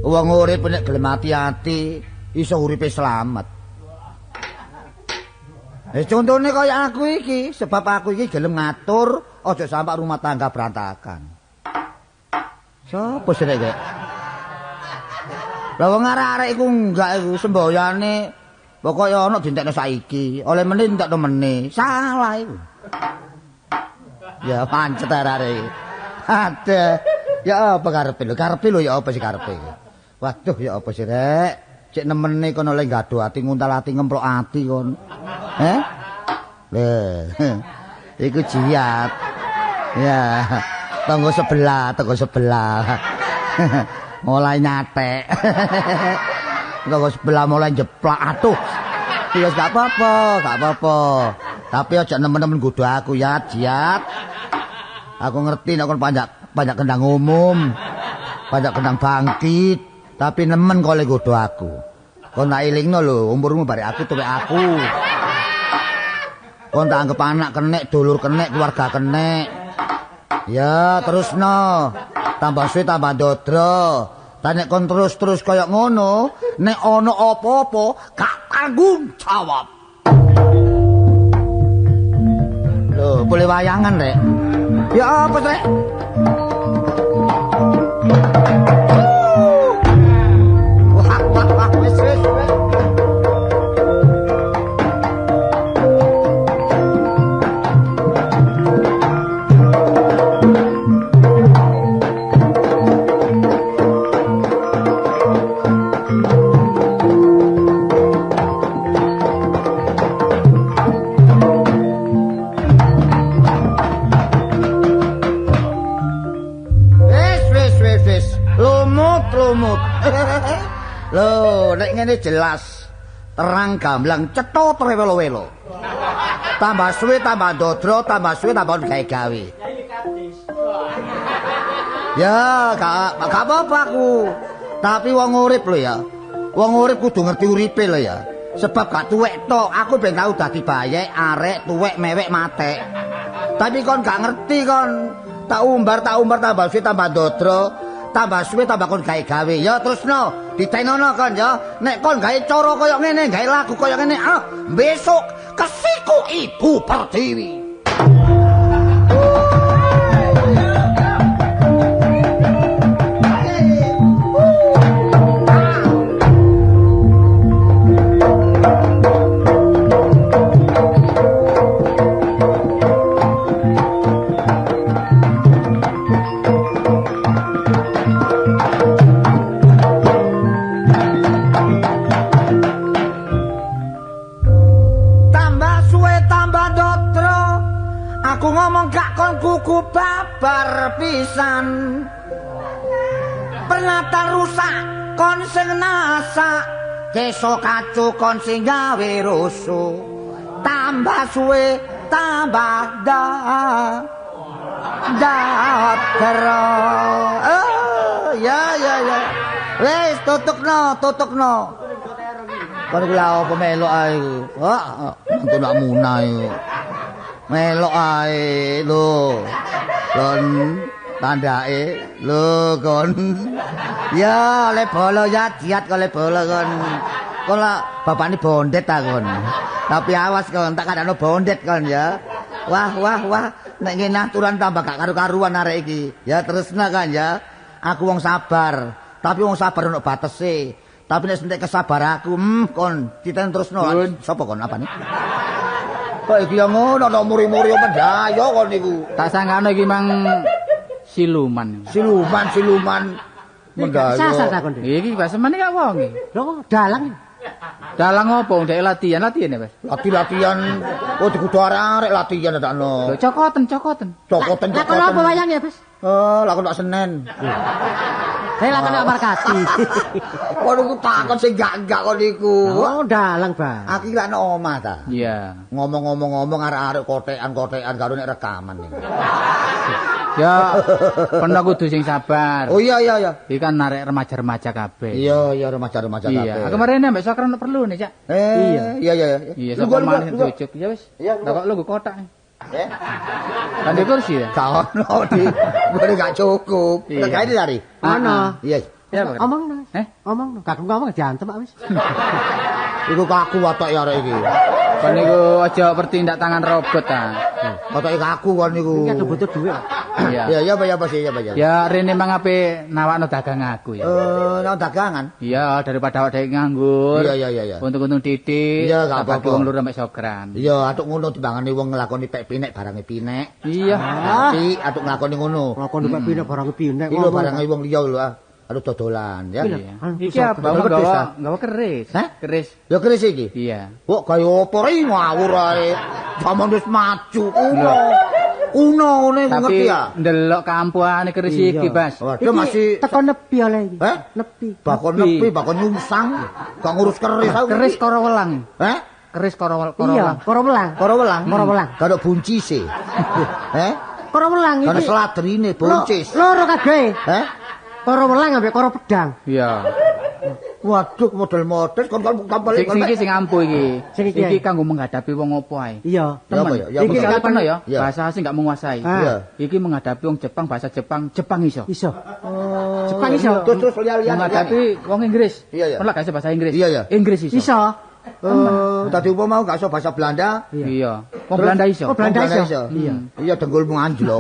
Wong urip nek gelem ati-ati iso uripe slamet. Contone kaya aku iki, sebab aku iki gelem ngatur aja sampak rumah tangga berantakan. Sopo sih nek? Lah wong arek-arek iku enggak iku semboyane pokoke ana dintekno saiki, oleh meneh entekno meneh. Salah iku. Ya pancet arek-arek iki. Aduh, ya apa karepe lho? Karepe lho ya apa sih karepe iki? Waduh ya apa sih rek? Cek nemene kono le gaduh ati nguntal ati ngemplok ati kon. Heh? Lho. Iku jiat. Ya, tangga sebelah, tangga sebelah. Mulai nyatek. Tangga sebelah mulai jeplak atuh. Ya gak apa-apa, gak apa-apa. Tapi aja nemen-nemen nggodho aku ya, jiat. Aku ngerti nek kon panjak kendang umum, panjak kendang bangkit. Tapi nemen kok le nggodho aku. Kon tak elingno lho, umurmu barek aku tuwek aku. Kon tak anggap anak kenek, dulur kenek, keluarga kenek. Ya, terusno. Tambah suwe tambah ndodro. Ta nek kon terus-terus kaya ngono, nek ana apa-apa gak tanggung jawab. Lho, boleh wayangan rek. Ya apa rek? Wah, wah, wah, wis, wis, wis. Lumut. Lho, nek ngene jelas. Terang gamblang cetha trewelo-welo. Tambah suwe tambah ndodro, tambah suwe tambah gawe-gawe. Ya, gak apa-apa aku. Tapi wong urip lho ya. Wong urip kudu ngerti uripe lho ya. Sebab gak tuwek tok, aku ben tau dadi bayek, arek, tuwek, mewek, matek. Tapi kon gak ngerti kon. Tak umbar tambah suwe tambah ndodro. Tambah suwe tambah kon gawe-gawe. Ya terusno, ditenono kon ya. Nek kon gawe cara kaya ngene, gawe lagu kaya ngene, ah besok kesiku Ibu Pertiwi. suwe tambah dotro. Aku ngomong gak kon kuku babar pisan. Pernatan rusak kon sing nasak. Desa kacu kon sing gawe rusuh. Tambah suwe tambah dotro. Oh, ya ya ya. Wis tutukno. Kon iku lha apa melok ae iku. Wah, mantun lak munah iku. Melok ae lho. Kon tandake lho kon. Ya oleh bolo ya diat oleh bolo kon. Kon lak bapakne bondet ta kon. Tapi awas kon tak kandhano bondet kon ya. Wah wah wah nek ngene aturan tambah gak karu-karuan arek iki. Ya terusna kan ya. Aku wong sabar, tapi wong sabar ono batese. Tapi nek sentek kesabar aku, kon titen terusno. Sapa kon apane? Kok iki ya ngono ana muri-muri mendayo kon niku. Tak sangkano iki mang siluman. Siluman mendayo. Sasar ta kon. Iki basemane gak wong iki. Lho dalang. Dalang opo wong dhek latihan ya, Mas? Latihan. Oh dikudu arek latihan ndakno. Lho cokoten. Cokoten. Lakon apa wayang ya, Mas? Oh, lakon tak Senen. Saya lakon tak Markati. Kon iku takon sing gak-gak kon iku. Oh, dalang, Bang. Aku iki lak nang omah ta. Iya. Ngomong-ngomong arek-arek kotekan-kotekan karo nek rekaman iki. Ya, peno kudu sing sabar. Oh iya iya iya. Iki kan arek remaja-remaja kabeh. Iya iya remaja-remaja kabeh. Iya. Aku kemarin ambek Sokran perlu nih, Cak. Iya iya iya. Iya, sapa maneh diujuk. Ya wis. Lah kok lungguh kotak. Eh? Kan di kursi ya? Gak ono di. Gone gak cukup. Tegae lari. Ono. Iya. Omong. Omong. Gak ngomong diantem Pak wis. Iku kaku watak ya arek iki. Kon niku aja bertindak tangan robot ta. Watake kaku kon niku. Iki butuh duit. Iya. Ya ya apa ya apa sih ya apa ya. Ya rene mang ape nawakno dagang aku ya. Nang dagangan. Iya, daripada awak dhewe nganggur. Iya iya iya. Untung-untung titik. Iya, gak apa-apa. Wong loro mek sokran. Iya, atuk ngono timbangane wong nglakoni pek pinek barange pinek. Iya. Tapi atuk nglakoni ngono. Nglakoni pek pinek barange pinek. Iki lho barange wong liya lho ah. Aduh dodolan ya. Iki apa gawa keris. Hah? Keris. Ya keris iki. Iya. Kok gawe opo ri ngawur ae. Jaman wis maju kuno. Kuno ngene iku ngerti ya. Tapi ndelok kampuane keris iki, Bas. Waduh masih teko nepi oleh iki. Heh? Nepi. Bakon nepi, bakon nyungsang. Gak ngurus keris aku. Keris karo welang. Heh? Keris karo welang. Iya, karo welang. Karo welang. Karo welang. Gak ada buncise. Heh? Karo welang iki. Gak ada seladrine buncis. Loro kabeh. Heh? Koro welang ambek koro pedang. Iya. Waduh model-model kon kon sing iki sing ampuh iki. Iki kanggo menghadapi wong opo ae. Iya. Temen. Ya, iki kapan ya? Bahasa asing gak menguasai. Iya. Iki menghadapi wong Jepang bahasa Jepang, Jepang iso. Iso. Oh. Jepang iso. Terus liya-liya menghadapi wong Inggris. Iya, iya. Kon lak gak iso bahasa Inggris. Iya, iya. Inggris iso. Iso. Oh, tadi umpama mau gak iso bahasa Belanda. Iya. Wong Belanda iso. Wong Belanda iso. Iya. Iya dengkulmu anjlok.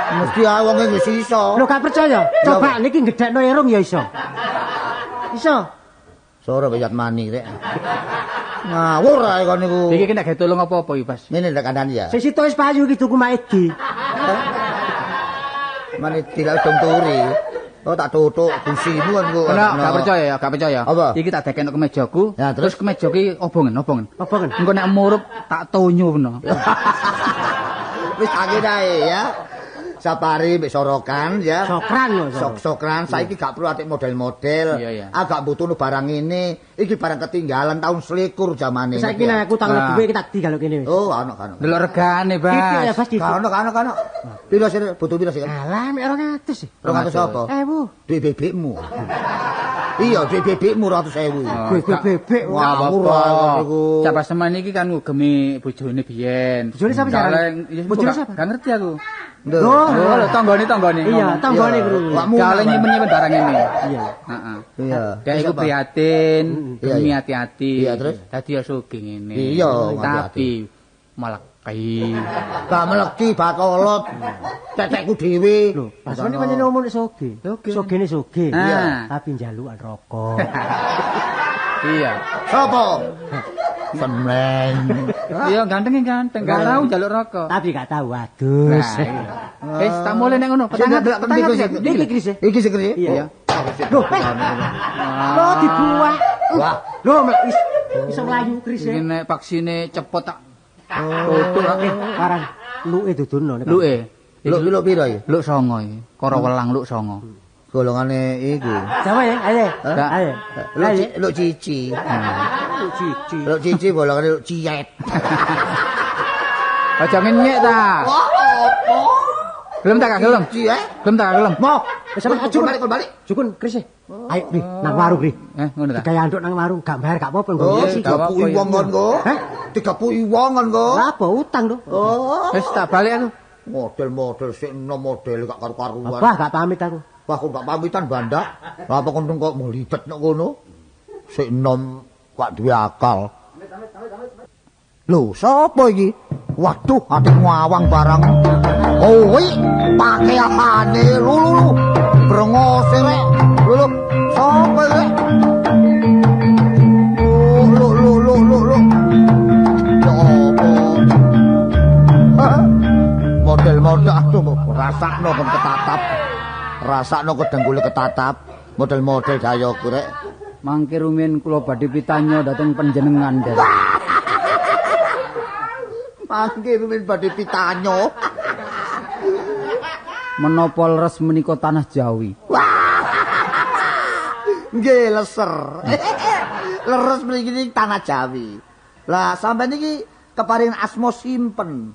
Mesti ae wong Inggris iso. Lho gak percaya? Coba niki ngedekno irung ya iso. Iso. Sore wayat mani rek. Ngawur ae kon niku. Iki nek gawe tolong apa-apa iki, Bas. Ngene tak kandhani ya. Sing sitok wis payu iki tuku Maedi. Maedi lak dong turi. Oh tak tutuk gusimu kon niku. Ora gak percaya ya, gak percaya. Apa? Iki tak dekekno kemejaku. Ya, terus kemeja ki obongen, obongen. Obongen. Engko nek murup tak tonyo ngono. Wis angin ae ya. Sapari mbek sorokan ya. Sokran lho. Sok-sokran saiki gak perlu atik model-model. Agak butuh barang ini. Iki barang ketinggalan tahun selikur zamane. Saiki nek aku tanggal duwe iki tak di kalau kene wis. Oh, ono ono. Delok regane, Bas. Iki ya, Bas. Ono ono ono. Piro sih butuh piro sih? Alah, mek 200 sih. 200 apa? 1000. Duit bebekmu. Iya, duit bebekmu 200.000. Duit bebek. Wah, murah iku. Cak Baseman iki kan ngugemi bojone biyen. Bojone sapa jarane? Bojone sapa? Gak ngerti aku. Lho, tanggane. Iya, tanggane krungu. Gale nyimpen-nyimpen barang ini. Iya. Heeh. Iya. Dek iku prihatin, demi hati-hati. Iya, terus dadi ya sugih ngene. Iya, tapi meleki. Gak meleki bakolot. Tetekku dhewe. Lho, Baseman iki pancen ngomong nek sugih. Sugihne sugih. Iya. Tapi njalukan rokok. Iya. Sopo? Semleng. Iya, ganteng, gak tau njaluk rokok. Tapi gak tau adus. Wis, tak mulai nek ngono. Petang iki keris. Iki sing keris. Iya. Lho, lho dibuak. Wah, lho iso mlayu keris. Iki nek vaksine cepot tak Tutuk Karang luke dudono nek. Luke. Luk piro iki? Luk 9 iki. Kara welang luk 9. Golongane iku. Jawa ya, ayo. Ayo. Luk cici. Luk cici. Luk cici golongane luk ciyet. Aja ngenyek ta. Wah, opo? Gelem ta gak gelem? Cici, eh? Gelem ta gak gelem? Moh. Wis sampe Kon balik, kon balik. Jukun kris. Ayo Bri, nang warung Bri. Ngono ta. Digawe anduk nang warung gak bayar gak apa-apa nggo. Oh, sih. 30 wong kon kok. Hah? 30 wong kon kok. Lah apa utang to? Oh. Wis tak balik aku. Model-model sik enom model gak karu-karuan. Wah, gak pamit aku. Wah, kok gak pamitan bandak. Lah apa kon kok mlibet nek kono? Sik enom gak duwe akal. Lho, sapa iki? Waduh, ati ngawang barang. Kowe pakaiane lulu. Brengose rek. Lho, sapa iki? Oh, lho lho lho lho lho. Ya apa? Hah? Model-model aduh rasakno kon ketatap. Rasakno kedengkule ketatap. Model-model dayoku rek. Mangke rumiyin kula badhe pitanya dhateng panjenengan, Den. Mangke rumiyin badhe pitanyo. Menapa leres menika tanah Jawi? Nggih, leser. Leres mriki niki tanah Jawi. Lah sampeyan niki keparingan asma simpen.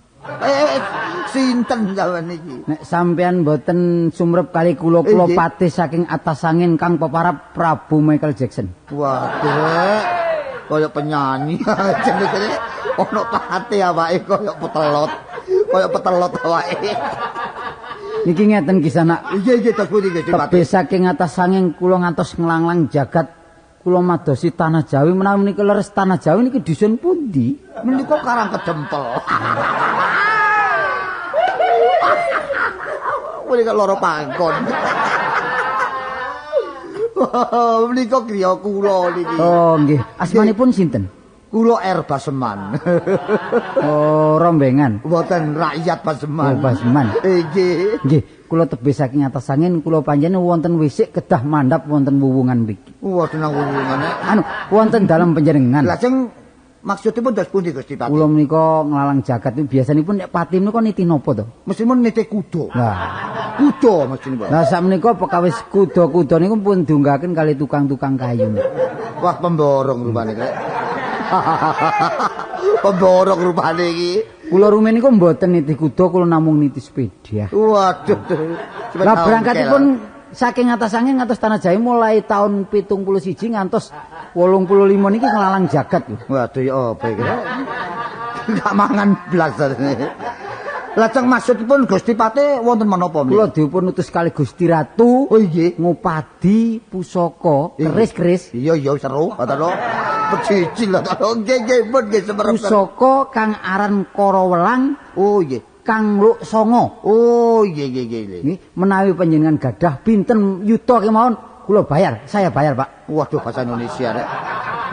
Sinten sampeyan niki? Nek sampeyan mboten sumrep kali kula, kula patih saking atas angin kang peparap Prabu Michael Jackson. Waduh, kaya penyanyi jenenge ana patih awake kaya petelot. Kaya petelot awake. Niki ngeten kisah nak. Iya iya terus pundi Gusti Patih? Tebih saking atas angin kula ngantos nglanglang jagat kula madosi tanah Jawi menawi menika leres tanah Jawi niki dusun pundi? Menika Karang Kedempel. Menika loro pangkon. Menika griya kula niki. Oh nggih, asmanipun sinten? Kula R Baseman. Oh, rombengan. Mboten rakyat Baseman. Oh, Baseman. Nggih. Nggih, kula tebih saking atas angin kula panjenengan wonten wisik kedah mandhap wonten wuwungan mriki. Wonten nang wuwungan. Anu, wonten dalem panjenengan. Lajeng maksudipun dos pundi Gusti Patih? Kula menika nglalang jagat biasanipun nek pati menika nitih napa to? Mestinipun nitih kuda. Lah, kuda mestinipun. Lah sakmenika pekawis kuda-kuda niku pun diunggahaken kali tukang-tukang kayu. Wah, pemborong rupane rek. Pemborong rupane iki. Kula rumiyin niku mboten nitih kuda, kula namung nitih sepeda. Waduh. Lah berangkatipun saking atas angin ngantos tanah Jawi mulai tahun 71 ngantos 85 niki nglalang jagat lho. Waduh ya apa iki? Enggak mangan blas. Lajeng maksudipun Gusti Patih wonten menapa menika? Kula dipun utus kali Gusti Ratu. Oh nggih, ngupadi pusaka keris-keris. Iya iya seru, ngoten lho. Pecicil lho. Nggih nggih pun nggih semerep. Pusaka kang aran Karawelang. Oh nggih. Kang Luk Songo. Oh nggih nggih nggih. Nggih, menawi panjenengan gadah pinten yuta kemawon kula bayar. Saya bayar, Pak. Waduh bahasa Indonesia rek.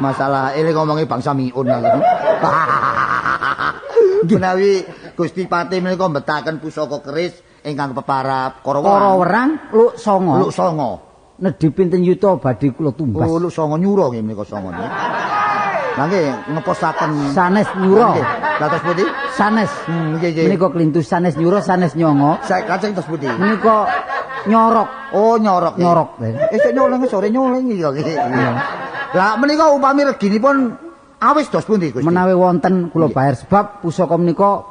Masalah ele ngomongi bangsa miun aku. Menawi Gusti Patih menika mbetaken pusaka keris ingkang peparap Karawerang Luk Songo. Luk Songo. Nedhi pinten yuta badhe kula tumbas. Oh, Luk Songo nyura nggih menika songo. Lah nggih ngeposaken sanes nyura. Lah terus pundi? Sanes. Nggih nggih. Menika klintu sanes nyura sanes nyongo. Lajeng terus pundi? Menika nyorok. Oh, nyorok. Nyorok. Sik nyoleng sore nyoleng iki kok. Lah menika upami reginipun awis dos pundi Gusti? Menawi wonten kula bayar sebab pusaka menika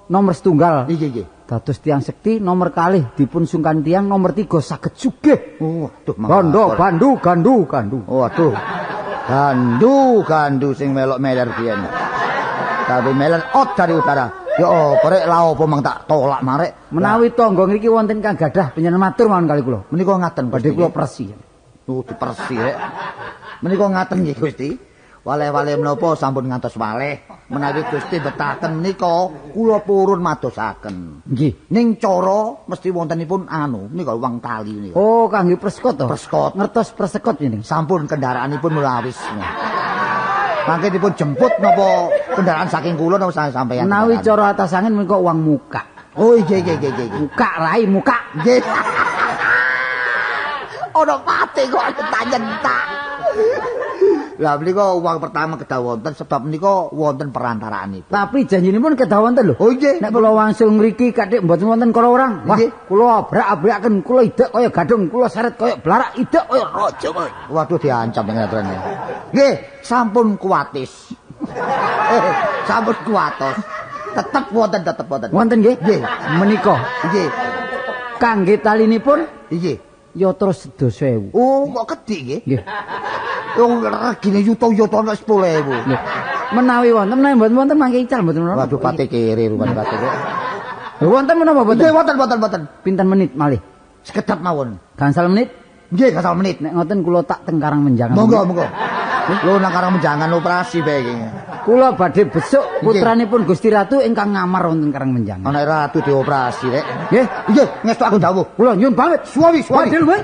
nomor setunggal. Nggih nggih. Dados tiyang sekti nomor kalih dipun sungkan tiyang nomor 3 saged sugih. Oh, waduh Gondo bandu gandu gandu. Oh, waduh. Gandu gandu sing melok meler biyen. Tapi meler ot dari utara. Ya apa rek lha apa mang tak tolak marek. Menawi tangga ngriki wonten kang gadah panjenengan matur mawon kali kula. Menika ngaten badhe kula persi. Oh, dipersi rek. Menika ngaten nggih Gusti. Waleh-waleh menapa sampun ngantos waleh. Menawi Gusti betaken menika kula purun madosaken. Nggih. Ning cara mesti wontenipun anu menika wong kali menika. Oh, kangge preskot to? Preskot. Ngertos presekot jeneng. Sampun kendaraanipun mulawis. Mangke dipun jemput napa kendaraan saking kula napa sampeyan? Menawi cara atas angin menika uang muka. Oh iya iya iya iya. Muka rai muka. Nggih. Ono pate kok nyentak-nyentak. Lah menika uang pertama kedah wonten sebab menika wonten perantaraanipun. Tapi janjinipun kedah wonten lho. Oh nggih. Nek kula wangsul ngriki kathik mboten wonten kala orang. Wah, kula abrak-abraken, kula idek kaya gadung, kula seret kaya blarak, idek kaya raja. Waduh diancam dengan aturane. Nggih, sampun kuwatis. Sampun kuwatos. Tetep wonten, tetep wonten. Wonten nggih? Nggih. Menika. Nggih. Kangge talinipun nggih. Ya terus 10.000. Oh, kok kedhik nggih? Nggih. Wong regine yuta-yuta ana 10.000. Nggih. Menawi wonten, menawi mboten wonten mangke ical mboten menapa. Waduh pate kere rupane pate kok. Wonten menapa mboten? Nggih, wonten wonten wonten. Pinten menit malih? Sekedap mawon. Gangsal menit? Nggih, gangsal menit. Nek ngoten kula tak teng Karang Menjangan. Monggo, monggo. Lho nang Karang Menjangan operasi bae iki. Kula badhe besuk putranipun Gusti Ratu ingkang ngamar wonten Karang Menjangan. Ana ratu dioperasi rek. Nggih, nggih, ngestu aku dawuh. Kula nyuwun pamit. Suwi, suwi. Badhe luwih.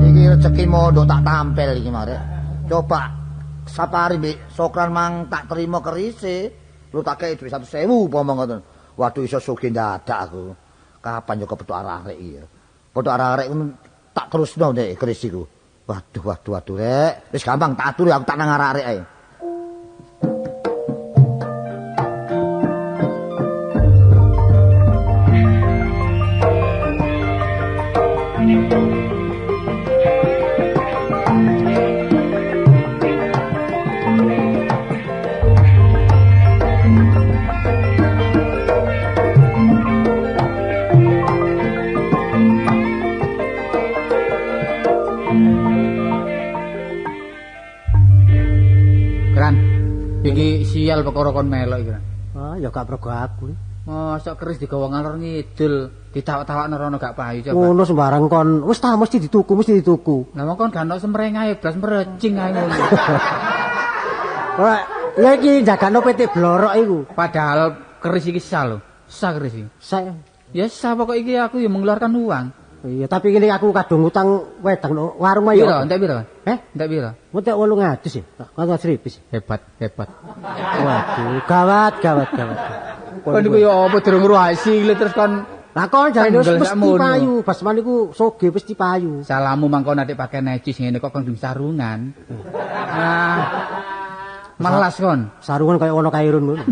Iki rezeki mondok tak tampil iki marek. Coba sapari mbek Sokran mang tak terima kerise. Lu tak kei dhuwit 100.000 upama ngoten. Waduh iso sugih ndadak aku. Kapan yo kepethuk arek-arek iki ya. Kepethuk arek-arek tak terusno nek keris iku. Waduh waduh waduh rek. Wis gampang tak atur aku tak nang arek-arek ae. Iki sial perkara kon melok iki. Ah, ya gak pergo aku. Mosok keris digawa ngalor ngidul, ditawak-tawakno rono gak payu coba. Ngono sembarang kon. Wis ta mesti dituku, mesti dituku. Lah wong kon gak ono semreng ae, blas mrecing ae ngono. Ora, ya iki jagano PT Blorok iku. Padahal keris iki sah lho. Sah keris iki. Sah. Ya sah pokok iki aku ya mengeluarkan uang. Iya, tapi ini aku kadung utang wedang no warung ayo. Piro, entek piro? Entek piro? Entek 800 ya. 800 ribu. Hebat, hebat. Waduh, gawat, gawat, gawat. Kon niku ya apa durung weruh hasil terus kon lah kon jare wis mesti payu, basman niku soge mesti payu. Salamu mangko nek pakai necis ngene kok kon sarungan. Ah. Malas kon. Sarungan kaya ono kairun ngono.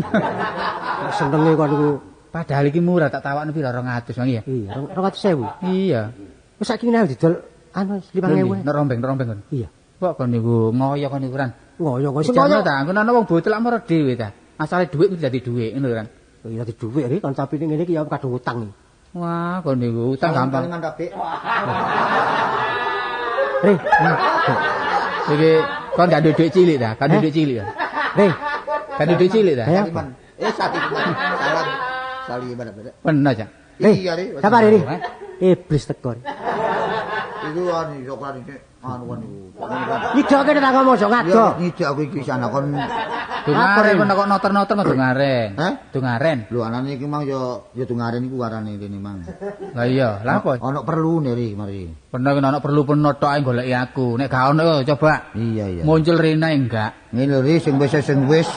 Senenge kon niku. Padahal iki murah tak tawakno piro 200 mang ya. Iya, 200.000. Iya. Wis saiki ngene didol anu 5.000. Nek rombeng-rombeng kon. Iya. Kok kon niku ngoyo kon niku ran. Ngoyo kok sing ngoyo ta, ngono ana wong bocil lak moro dhewe ta. Asale dhuwit mesti dadi dhuwit ngono kan. Iya dadi dhuwit iki kon tapi ngene iki ya kadung utang. Wah, kon niku utang gampang. Re. Iki kon gak duwe dhuwit cilik ta? Gak duwe dhuwit cilik ta? Re. Gak duwe dhuwit cilik ta? Satiman. Salam. Saliman apa? Bener, Cak. Iya, Ri. Sabar, Ri. Iblis teko. Iku anu sokran iki anu kon niku. Nyidoke nek tak ngomong aja ngado. Nyidok aku iki sana kon dungaren kon kok noter-noter mah dungaren. Dungaren. Lho anane iki mang ya ya dungaren iku warane rene mang. Lah iya, lha apa? Ono perlune ri mari. Bener ono perlu peno tok ae goleki aku. Nek gak ono coba. Iya, iya. Muncul rene enggak. Ngene lho ri sing wis sing wis.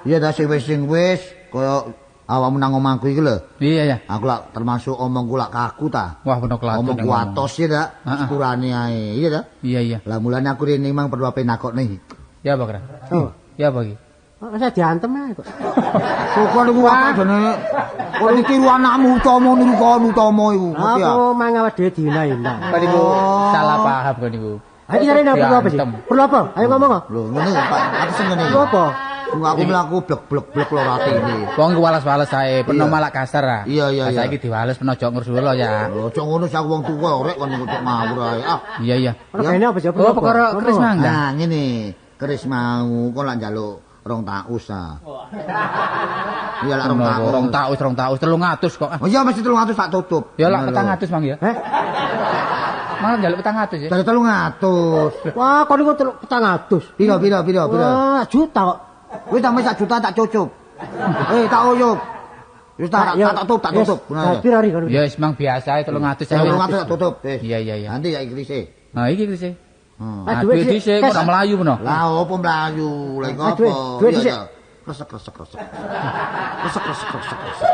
Iya ta sing wis sing wis kaya awakmu nang omahku iki lho. Iya ya. Aku lak termasuk omongku lak kaku ta. Wah, bener kelatun. Omongku atos ya ta. Sepurane ae, iya ta? Iya iya. Lah mulane aku rene mang perlu ape nakokne. Ya apa, Kra? Oh. Ya apa iki? Kok saya diantem ae kok. Kok niku apa jenenge? Kok ditiru anakmu utama niru kon utama iku. Aku mang awake dhewe dihina-hina. Kok niku salah paham kok niku. Ha iki jarene perlu apa sih? Perlu apa? Ayo ngomong kok. Lho ngene Pak, aku sing ngene. Perlu apa? Aku mlaku blek-blek-blek lho atine. Wong iku wales-wales ae, peno malak kasar ah. Iya iya iya. Saiki diwales peno aja ngurus ya. Lho aja ngono sih aku wong tuwa rek kon kok ngawur ae. Ah. Iya iya. Regane apa sih? Oh, perkara keris mang. Nah, ngene. Keris mau kon lak njaluk 2 taus ah. Iya lak 2 taus. 2 taus, 300 kok. Oh iya mesti 300 tak tutup. Ya lak 400 mang ya. Heh. Malah njaluk 400 ya. Dari 300. Wah, kon niku 400. Piro piro piro piro? Wah, juta kok. Wis tambah 1 juta tak cucup. Tak uyup. Wis tak tutup, tak tutup. Piro ri kono? Ya wis mang biasa 300. 300 tak tutup. Iya iya iya. Nanti ya kerise. Nah iki kerise. Nah, duit dhisik kok mlayu peno. Lah opo mlayu? Lah iku apa? Duit dhisik. Kresek kresek kresek. Kresek kresek kresek kresek.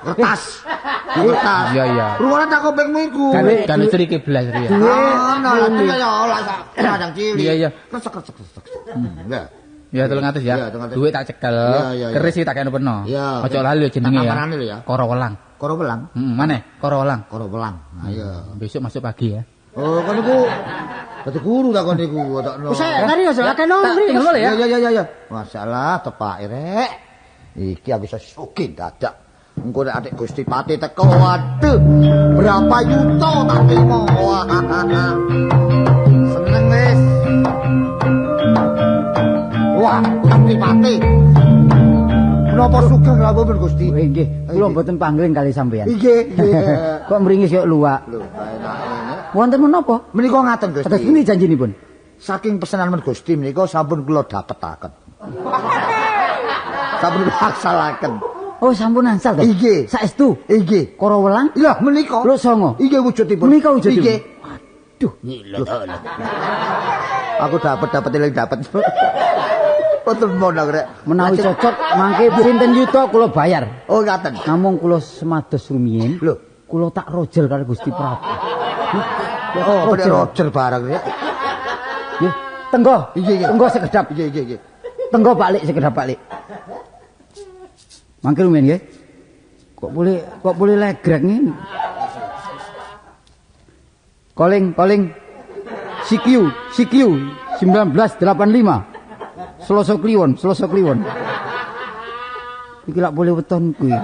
Kertas. Kertas. Iya iya. Ruwane tak kupingmu iku. Kan cerike blas ya. Ono lha kaya olah sak kadang cilik. Iya iya. Kresek kresek kresek. Ya. Ya 300 ya. Duit tak cekel. Keris iki tak kene peno. Aja lali jenenge ya. Koro Welang. Koro Welang. Heeh, maneh Koro Welang. Koro Welang. Ayo. Besok masuk pagi ya. Oh, kon niku dadi guru ta kon niku takno. Wis tadi yo akeh nomor. Ya ya ya ya. Masalah tepake rek. Iki aku iso sugih dadak. Engko nek adik Gusti Pati teko, waduh, berapa yuta tak trimo. Seneng wis. Wah, Gusti Pati. Menapa sugeng rawuh pun Gusti? Nggih, kula mboten pangling kali sampeyan. Nggih, nggih. Kok mringis kaya luwak. Lho, enak-enak. Wonten menapa? Menika ngaten Gusti. Kados pundi janjinipun? Saking pesenan men Gusti menika sampun kula dapetaken. Sampun kula angsalaken. Oh, sampun angsal to? Nggih. Saestu? Nggih. Koro Welang? Iya, menika. Lho songo. Nggih wujudipun. Menika wujudipun. Nggih. Waduh. Aku dapet eling dapet. Boten monang rek. Menawi cocok mangke pinten yuta kula bayar. Oh, ngaten. Namung kula semados rumiyin. Lho, kula tak rojel karo Gusti Prabu. Oh, rojer bareng rek. Nggih, tenggo. Tenggo sekedap. Nggih, nggih, nggih. Tenggo balik sekedap balik. Mangke rumiyin nggih. Kok boleh legrek ngene. Calling, calling. CQ, CQ 1985. Selasa Kliwon, Selasa Kliwon. Iki lak boleh weton kuwi.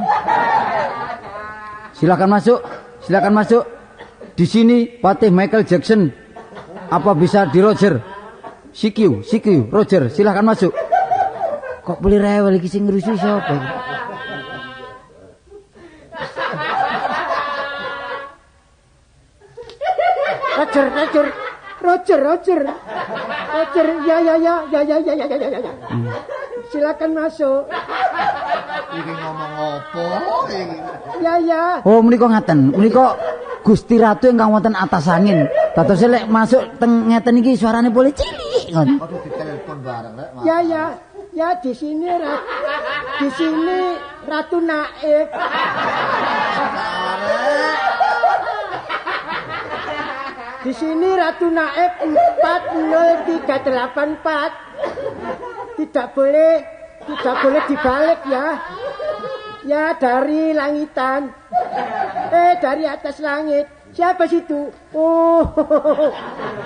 Silakan masuk, silakan masuk. Di sini Patih Michael Jackson. Apa bisa di Roger? CQ, CQ, Roger, silakan masuk. Kok boleh rewel iki sing ngrusuh sapa iki? Roger, Roger. Roger, Roger. Roger, ya ya ya ya ya ya ya ya ya. Silakan masuk. Iki ngomong apa iki? Ya ya. Oh, menika ngaten. Menika Gusti Ratu ingkang wonten atas angin. Dadose lek masuk teng ngeten iki suarane boleh cilik ngoten. Aduh ditelepon bareng rek. Ya ya. Ya di sini di sini Ratu Naib. Di sini Ratu Naib 40384. Tidak boleh dibalik ya. Ya dari langitan. Dari atas langit. Siapa situ? Oh,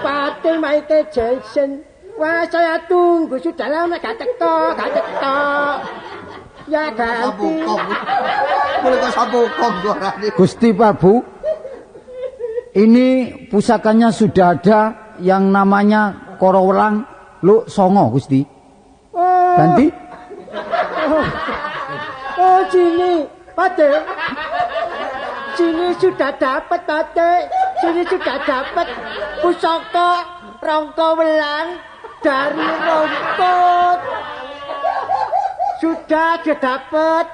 Patih Michael Jackson. Wah, saya tunggu sudah lama gak teko, gak teko. Ya ganti. Boleh kok sabukong suarane. Gusti Prabu, ini pusakanya sudah ada yang namanya Koro Welang Luk Songo, Gusti. Oh. Ganti? Oh, sini, Patih. Sini sudah dapat, Patih. Sini sudah dapat pusaka Rongko Welang dari Rongkot. Sudah didapat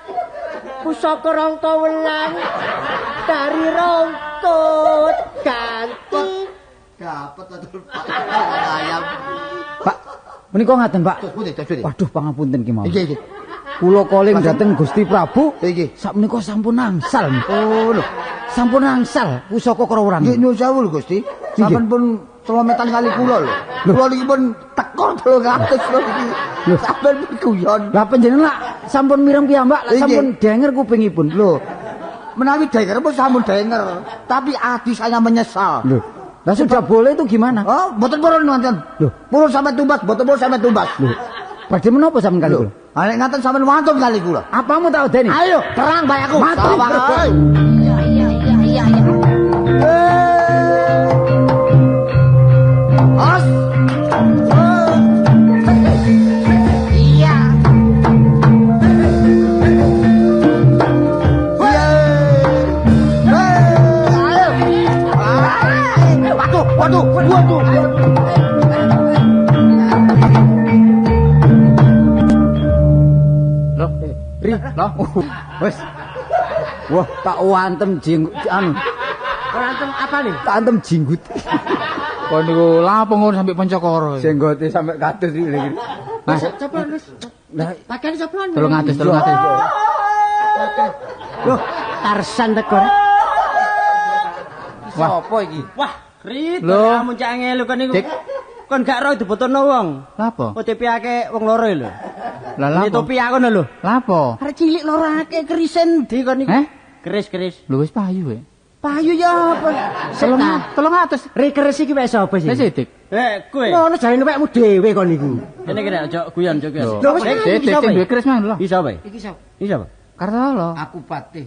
pusaka Rongko Welang dari Rongkot. Ganti. Dapat betul Pak. Ayam. Pak, menika ngaten, Pak. Waduh, pangapunten ki mawon. Nggih, nggih. Kula koling dhateng Gusti Prabu. Nggih. Sakmenika sampun angsal. Oh, lho. Sampun angsal pusaka Koro Welang. Nggih, nyuwun sewu lho, Gusti. Sampeyan pun celometan kali kula lho. Kula niki pun tekor 300 lho iki. Sampeyan pun guyon. Lah panjenengan lak sampun mireng piyambak, lak sampun denger kupingipun. Lho. Menawi denger pun sampun denger, tapi ati saya menyesal. Lho. Lah sudah boleh itu gimana? Oh, mboten purun ngoten. Lho, purun sampe tumbas, mboten purun sampe tumbas. Lho. Badhe menapa sampean kali kula? Ha nek ngaten sampean wantun kali kula. Apamu tak udeni? Ayo, perang bae aku. Mati. Iya iya iya iya iya. As. Iya. Waduh, waduh, waduh. Loh, Ri, loh. Wes. Wah, tak wantem jenggut anu. Ora antem apa nih? Tak antem jenggut. Kon niku lapo ngono sampe Pancakara. Jenggote sampe kados iki. Mas, coba wis. Lah pakaian sapa? 300, 300. Loh, Tarsan teko. Wah, apa iki? Wah, Rit, Loh. kamu cak ngelu kon niku. Dik. Kon gak ro dibutuhno wong. Lah apa? OTP akeh wong loro lho. Lah lha Ini apa? topi aku lho. Lah apa? Arek cilik loro akeh kerisen ndi kon niku? Eh? Keris-keris. Lho wis payu e. Payu ya apa? 300. Ri keris iki wek sapa sih? Wis Dik. Eh, kowe. Ngono jarene wekmu dhewe kon niku. Kene kene aja guyon, aja guyon. Lho, wis Dik, Dik, iki sapa sing iki? duwe keris mang lho. Iki sapa iki? Iki sapa? Iki sapa? Kartolo. Aku patih.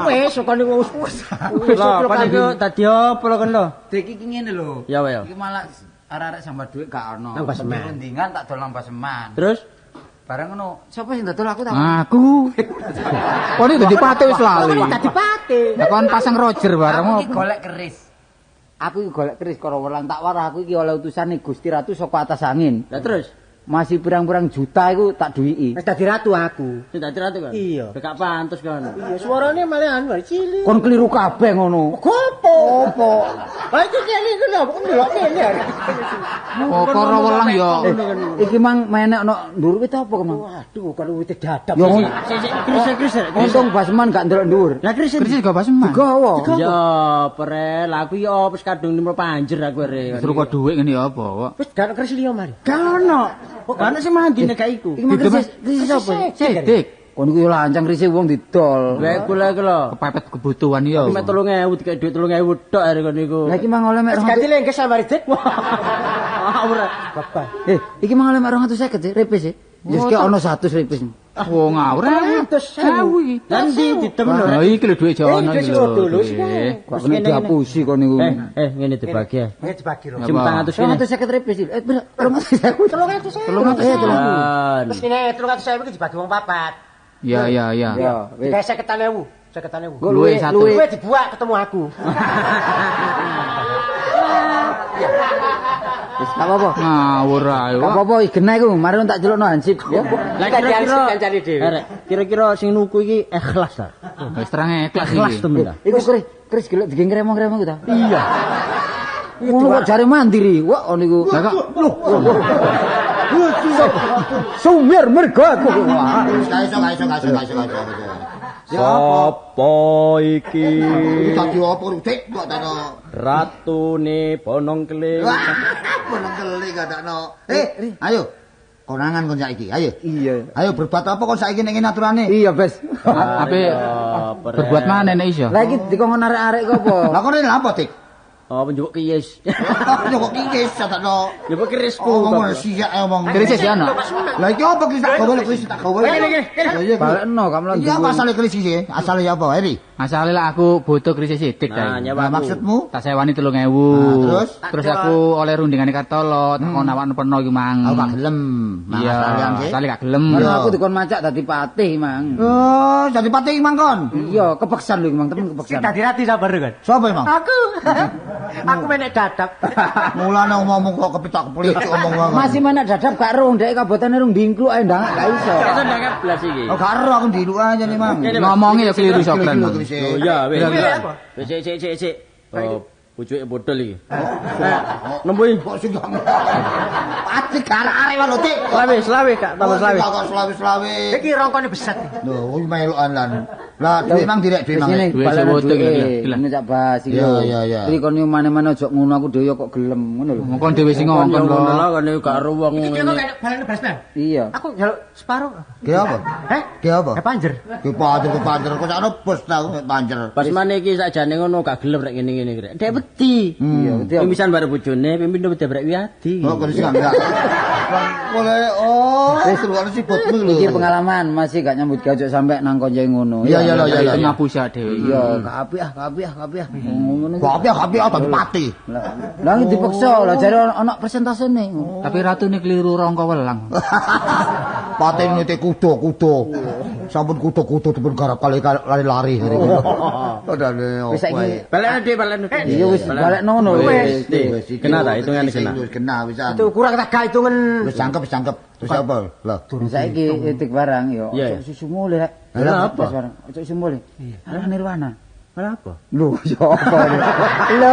Wis kon niku wis wis. Lho, kon niku dadi apa lho kon lho? Dik iki ngene lho. Ya wae ya. Iki malah arek-arek sambat dhuwit gak ono. Nang Baseman. Rundingan tak dol nang Baseman. Terus Bareng ngono, sapa sing dodol aku tak? Aku. Kon iki dadi patih wis lali. Dadi patih. Lah kon pasang Roger bareng Aku iki apa? golek keris. Aku iki golek keris karo welang tak warah aku iki oleh utusane Gusti Ratu saka atas angin. lah terus Masih pirang-pirang juta iku tak duwiki. Wis dadi ratu aku. sing dadi ratu kon. Iya. Gak pantes kon. Iya, suarane malah anu cilik. Kon keliru kabeh ngono. Gopo? Opo? Lah iki kene iku lho, kok ndelok kene. Oh, karo welang ya. Iki mang menek ono ndur wit apa kemang? Waduh, kon wite dadap. Ya ngono. Sik sik keris keris. Untung Basman gak ndelok dhuwur. Lah keris Keris gak Baseman. Digawa. Ya, pre, lah aku ya wis kadung nimro panjer aku re. Suruh kok dhuwit ngene ya apa kok. Wis gak ono keris liya mari. Gak ono. Gak ono sing mandi nek gak iku. Iki mang keris keris sapa? Dik, Kon iku yo lancang kerise wong didol. Lah iku lho iku lho. kepepet kebutuhan ya. Mek 3000 dikek dhuwit 3000 tok arek kon niku. Lah iki mang oleh mek Wis ganti lengkes mari Dik. Wah, ora. Bapak. Eh, iki mang oleh mek 250 sih, repis sih. Ya sik ono 100 repis. Wong ngawur. 200.000 iki. Lah ndi didem lho. Lah iki lho dhuwit jono Eh, iki dhuwit lho. dulu sih, kae. Kok kena dihapusi kon niku. Ngene dibagi. ya. Ini dibagi lho. Sing 400 kene. 250 repis iki. Eh, pira? 350. 300.000. 300.000. Terus ngene 300.000 iki dibagi wong papat. Ya ya ya. Ya, wis. Digawe 50.000. 50.000. Gua Luwe luwe satu. luwe. Luwe dibuak ketemu aku. Wis gak apa-apa. Ngawur ae. Gak apa-apa, genah iku. Mari tak celukno hansip ya. Lah kira-kira kancane dhewe. Arek, kira-kira sing nuku iki ikhlas ta? Wis terang ikhlas Ikhlas iki. temen ta. Iku keris keris gelek digeng kremong-kremong iku ta. Iya. Ngono kok jare mandiri. Wah, on iku. Lah kok Sumir mergo aku. Wah. Gak iso, gak iso, gak iso, gak iso, gak iso. Sopo iki? Iki dadi apa Dik kok takno. Ratune Bonong Keling. Wah, bonong keli gak takno. Eh, ayo. Konangan kon saiki, ayo. Iya. Ayo berbuat apa kon saiki ning ngene aturane? Iya, Bes. ape berbuat mana nek iso? Lah iki dikongkon arek-arek kok apa? Lah kon rene lha apa, Dik? Oh, njupuk kiyes. Yo kok kikis takno. Njupuk kerisku. Oh, ngomong siak omong. Keris ya ono. Lah iki apa keris tak gawe lho keris tak gawe. Kene kene kene. Lah iya. Balekno kamu lan Iki apa asale keris iki? Asale ya apa, Eri? Asale lah aku butuh keris sidik Nah, ta. nyawa Lah aku. maksudmu? Tak sewani 3000. Nah, terus? Terus aku oleh rundingane Kartolo, tak kon awakno peno iku mang. Aku gak gelem. Mang Iya, asalian sih. asale gak gelem. Ngono aku dikon macak dadi patih, Mang. Oh, jadi patih mang kon. Iya, kepeksan lho iki, Mang, temen Sing kepeksan. dadi ratu sabar kan. Sopo emang? Aku. Aku menek dadap. Mulane omongmu kok kepitak kepelicuk omong wae. Masih mana dadap gak rung, dhek kabotane rung dingkluk ae ndang gak iso. Iso ndangap blas iki. Oh, gak ero aku ndiluk aja nih, Mang. Ngomongnya ya keliru sokren. Keliru keris. Oh iya, wis. Apa? Wis sik sik sik sik. Oh, pucuke bodol iki. Nembui. Kok sing gak Pati arek-arek wae lho, Dik. Selawe, selawe Kak, tambah selawe. Kok selawe-selawe. Iki rongkone besat. Lho, kuwi melokan lan. Lah, duwe mang direk duwe Wis mang. ngene, Duwe balekno sewote duwe. iki, gila. Ngene cak bahas iki. Iya, lho. iya, iya. Iki kon yo mane-mane aja ngono aku dhewe kok gelem ngono lho. Kon dhewe sing ngongkon Kon lho. lho kon iku gak ero wong Iki kok ngene. kayak balene Basman. Iya. Aku njaluk separo. Ge apa? Heh? Ge apa? Eh panjer. Ge panjer, ge panjer. Kok sakno bos tau panjer. Basmane iki sakjane ngono gak gelem rek ngene-ngene rek. Dek wedi. Iya, wedi. Pimisan bare bojone, pimpin wedi brek Wiyadi. Oh, kok sing enggak. Boleh, oh, terus sih botmu lho. Iki pengalaman masih gak nyambut gawe ojo sampe nang konco ngono. Iya, iya, iya, iya. Itu ngapusi dhewe. Iya, gak apik ah, gak apik ah, gak apik ah. Ngono. Gak apik, gak apik, dadi pati. Lah, lah iki dipaksa lah jare ana persentasene. Tapi ratune keliru rongko welang. Pati nite kuda, kuda. Sampun kuda-kuda dipun garap kali lari-lari. Padahal Wis saiki Balekno Dik, balekno. iya wis balekno ngono wis. Wis, kena ta hitungane kena. Wis kena wisan. Itu kurang tak gak hitungan. Wis cangkep, wis cangkep. Terus apa? Lah, Saiki etik barang yo Iya, ojo susu mulih rek. Lah, apa? Barang ojo susu mulih. Alah nirwana. Ora apa? Lho, ya apa lho? Lho.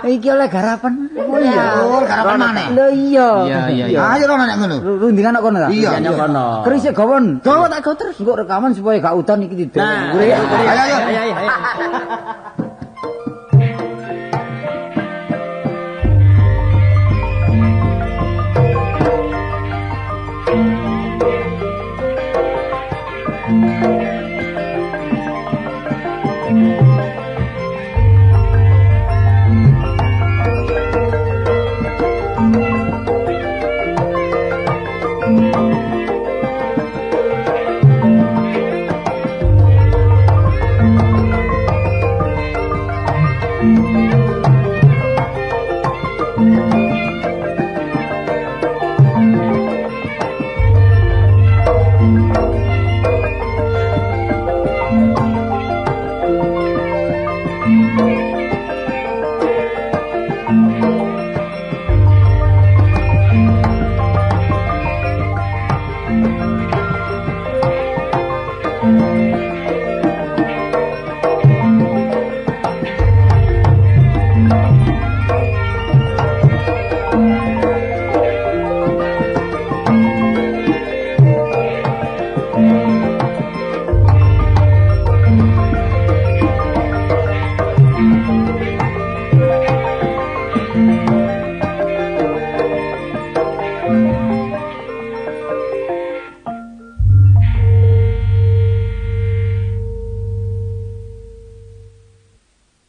Iki oleh garapan. Oh iya, oh, garapan maneh. Lho iya. Iya, iya, iya. Ayo rono nek ngono. Rundingan kok kono ta? Iya, Rundingan iya. kono. Keris gawon. Gawa tak gawa terus engko rekaman supaya gak udan iki didol. Nah, Ayo, ayo. Ayo, ayo, ayo.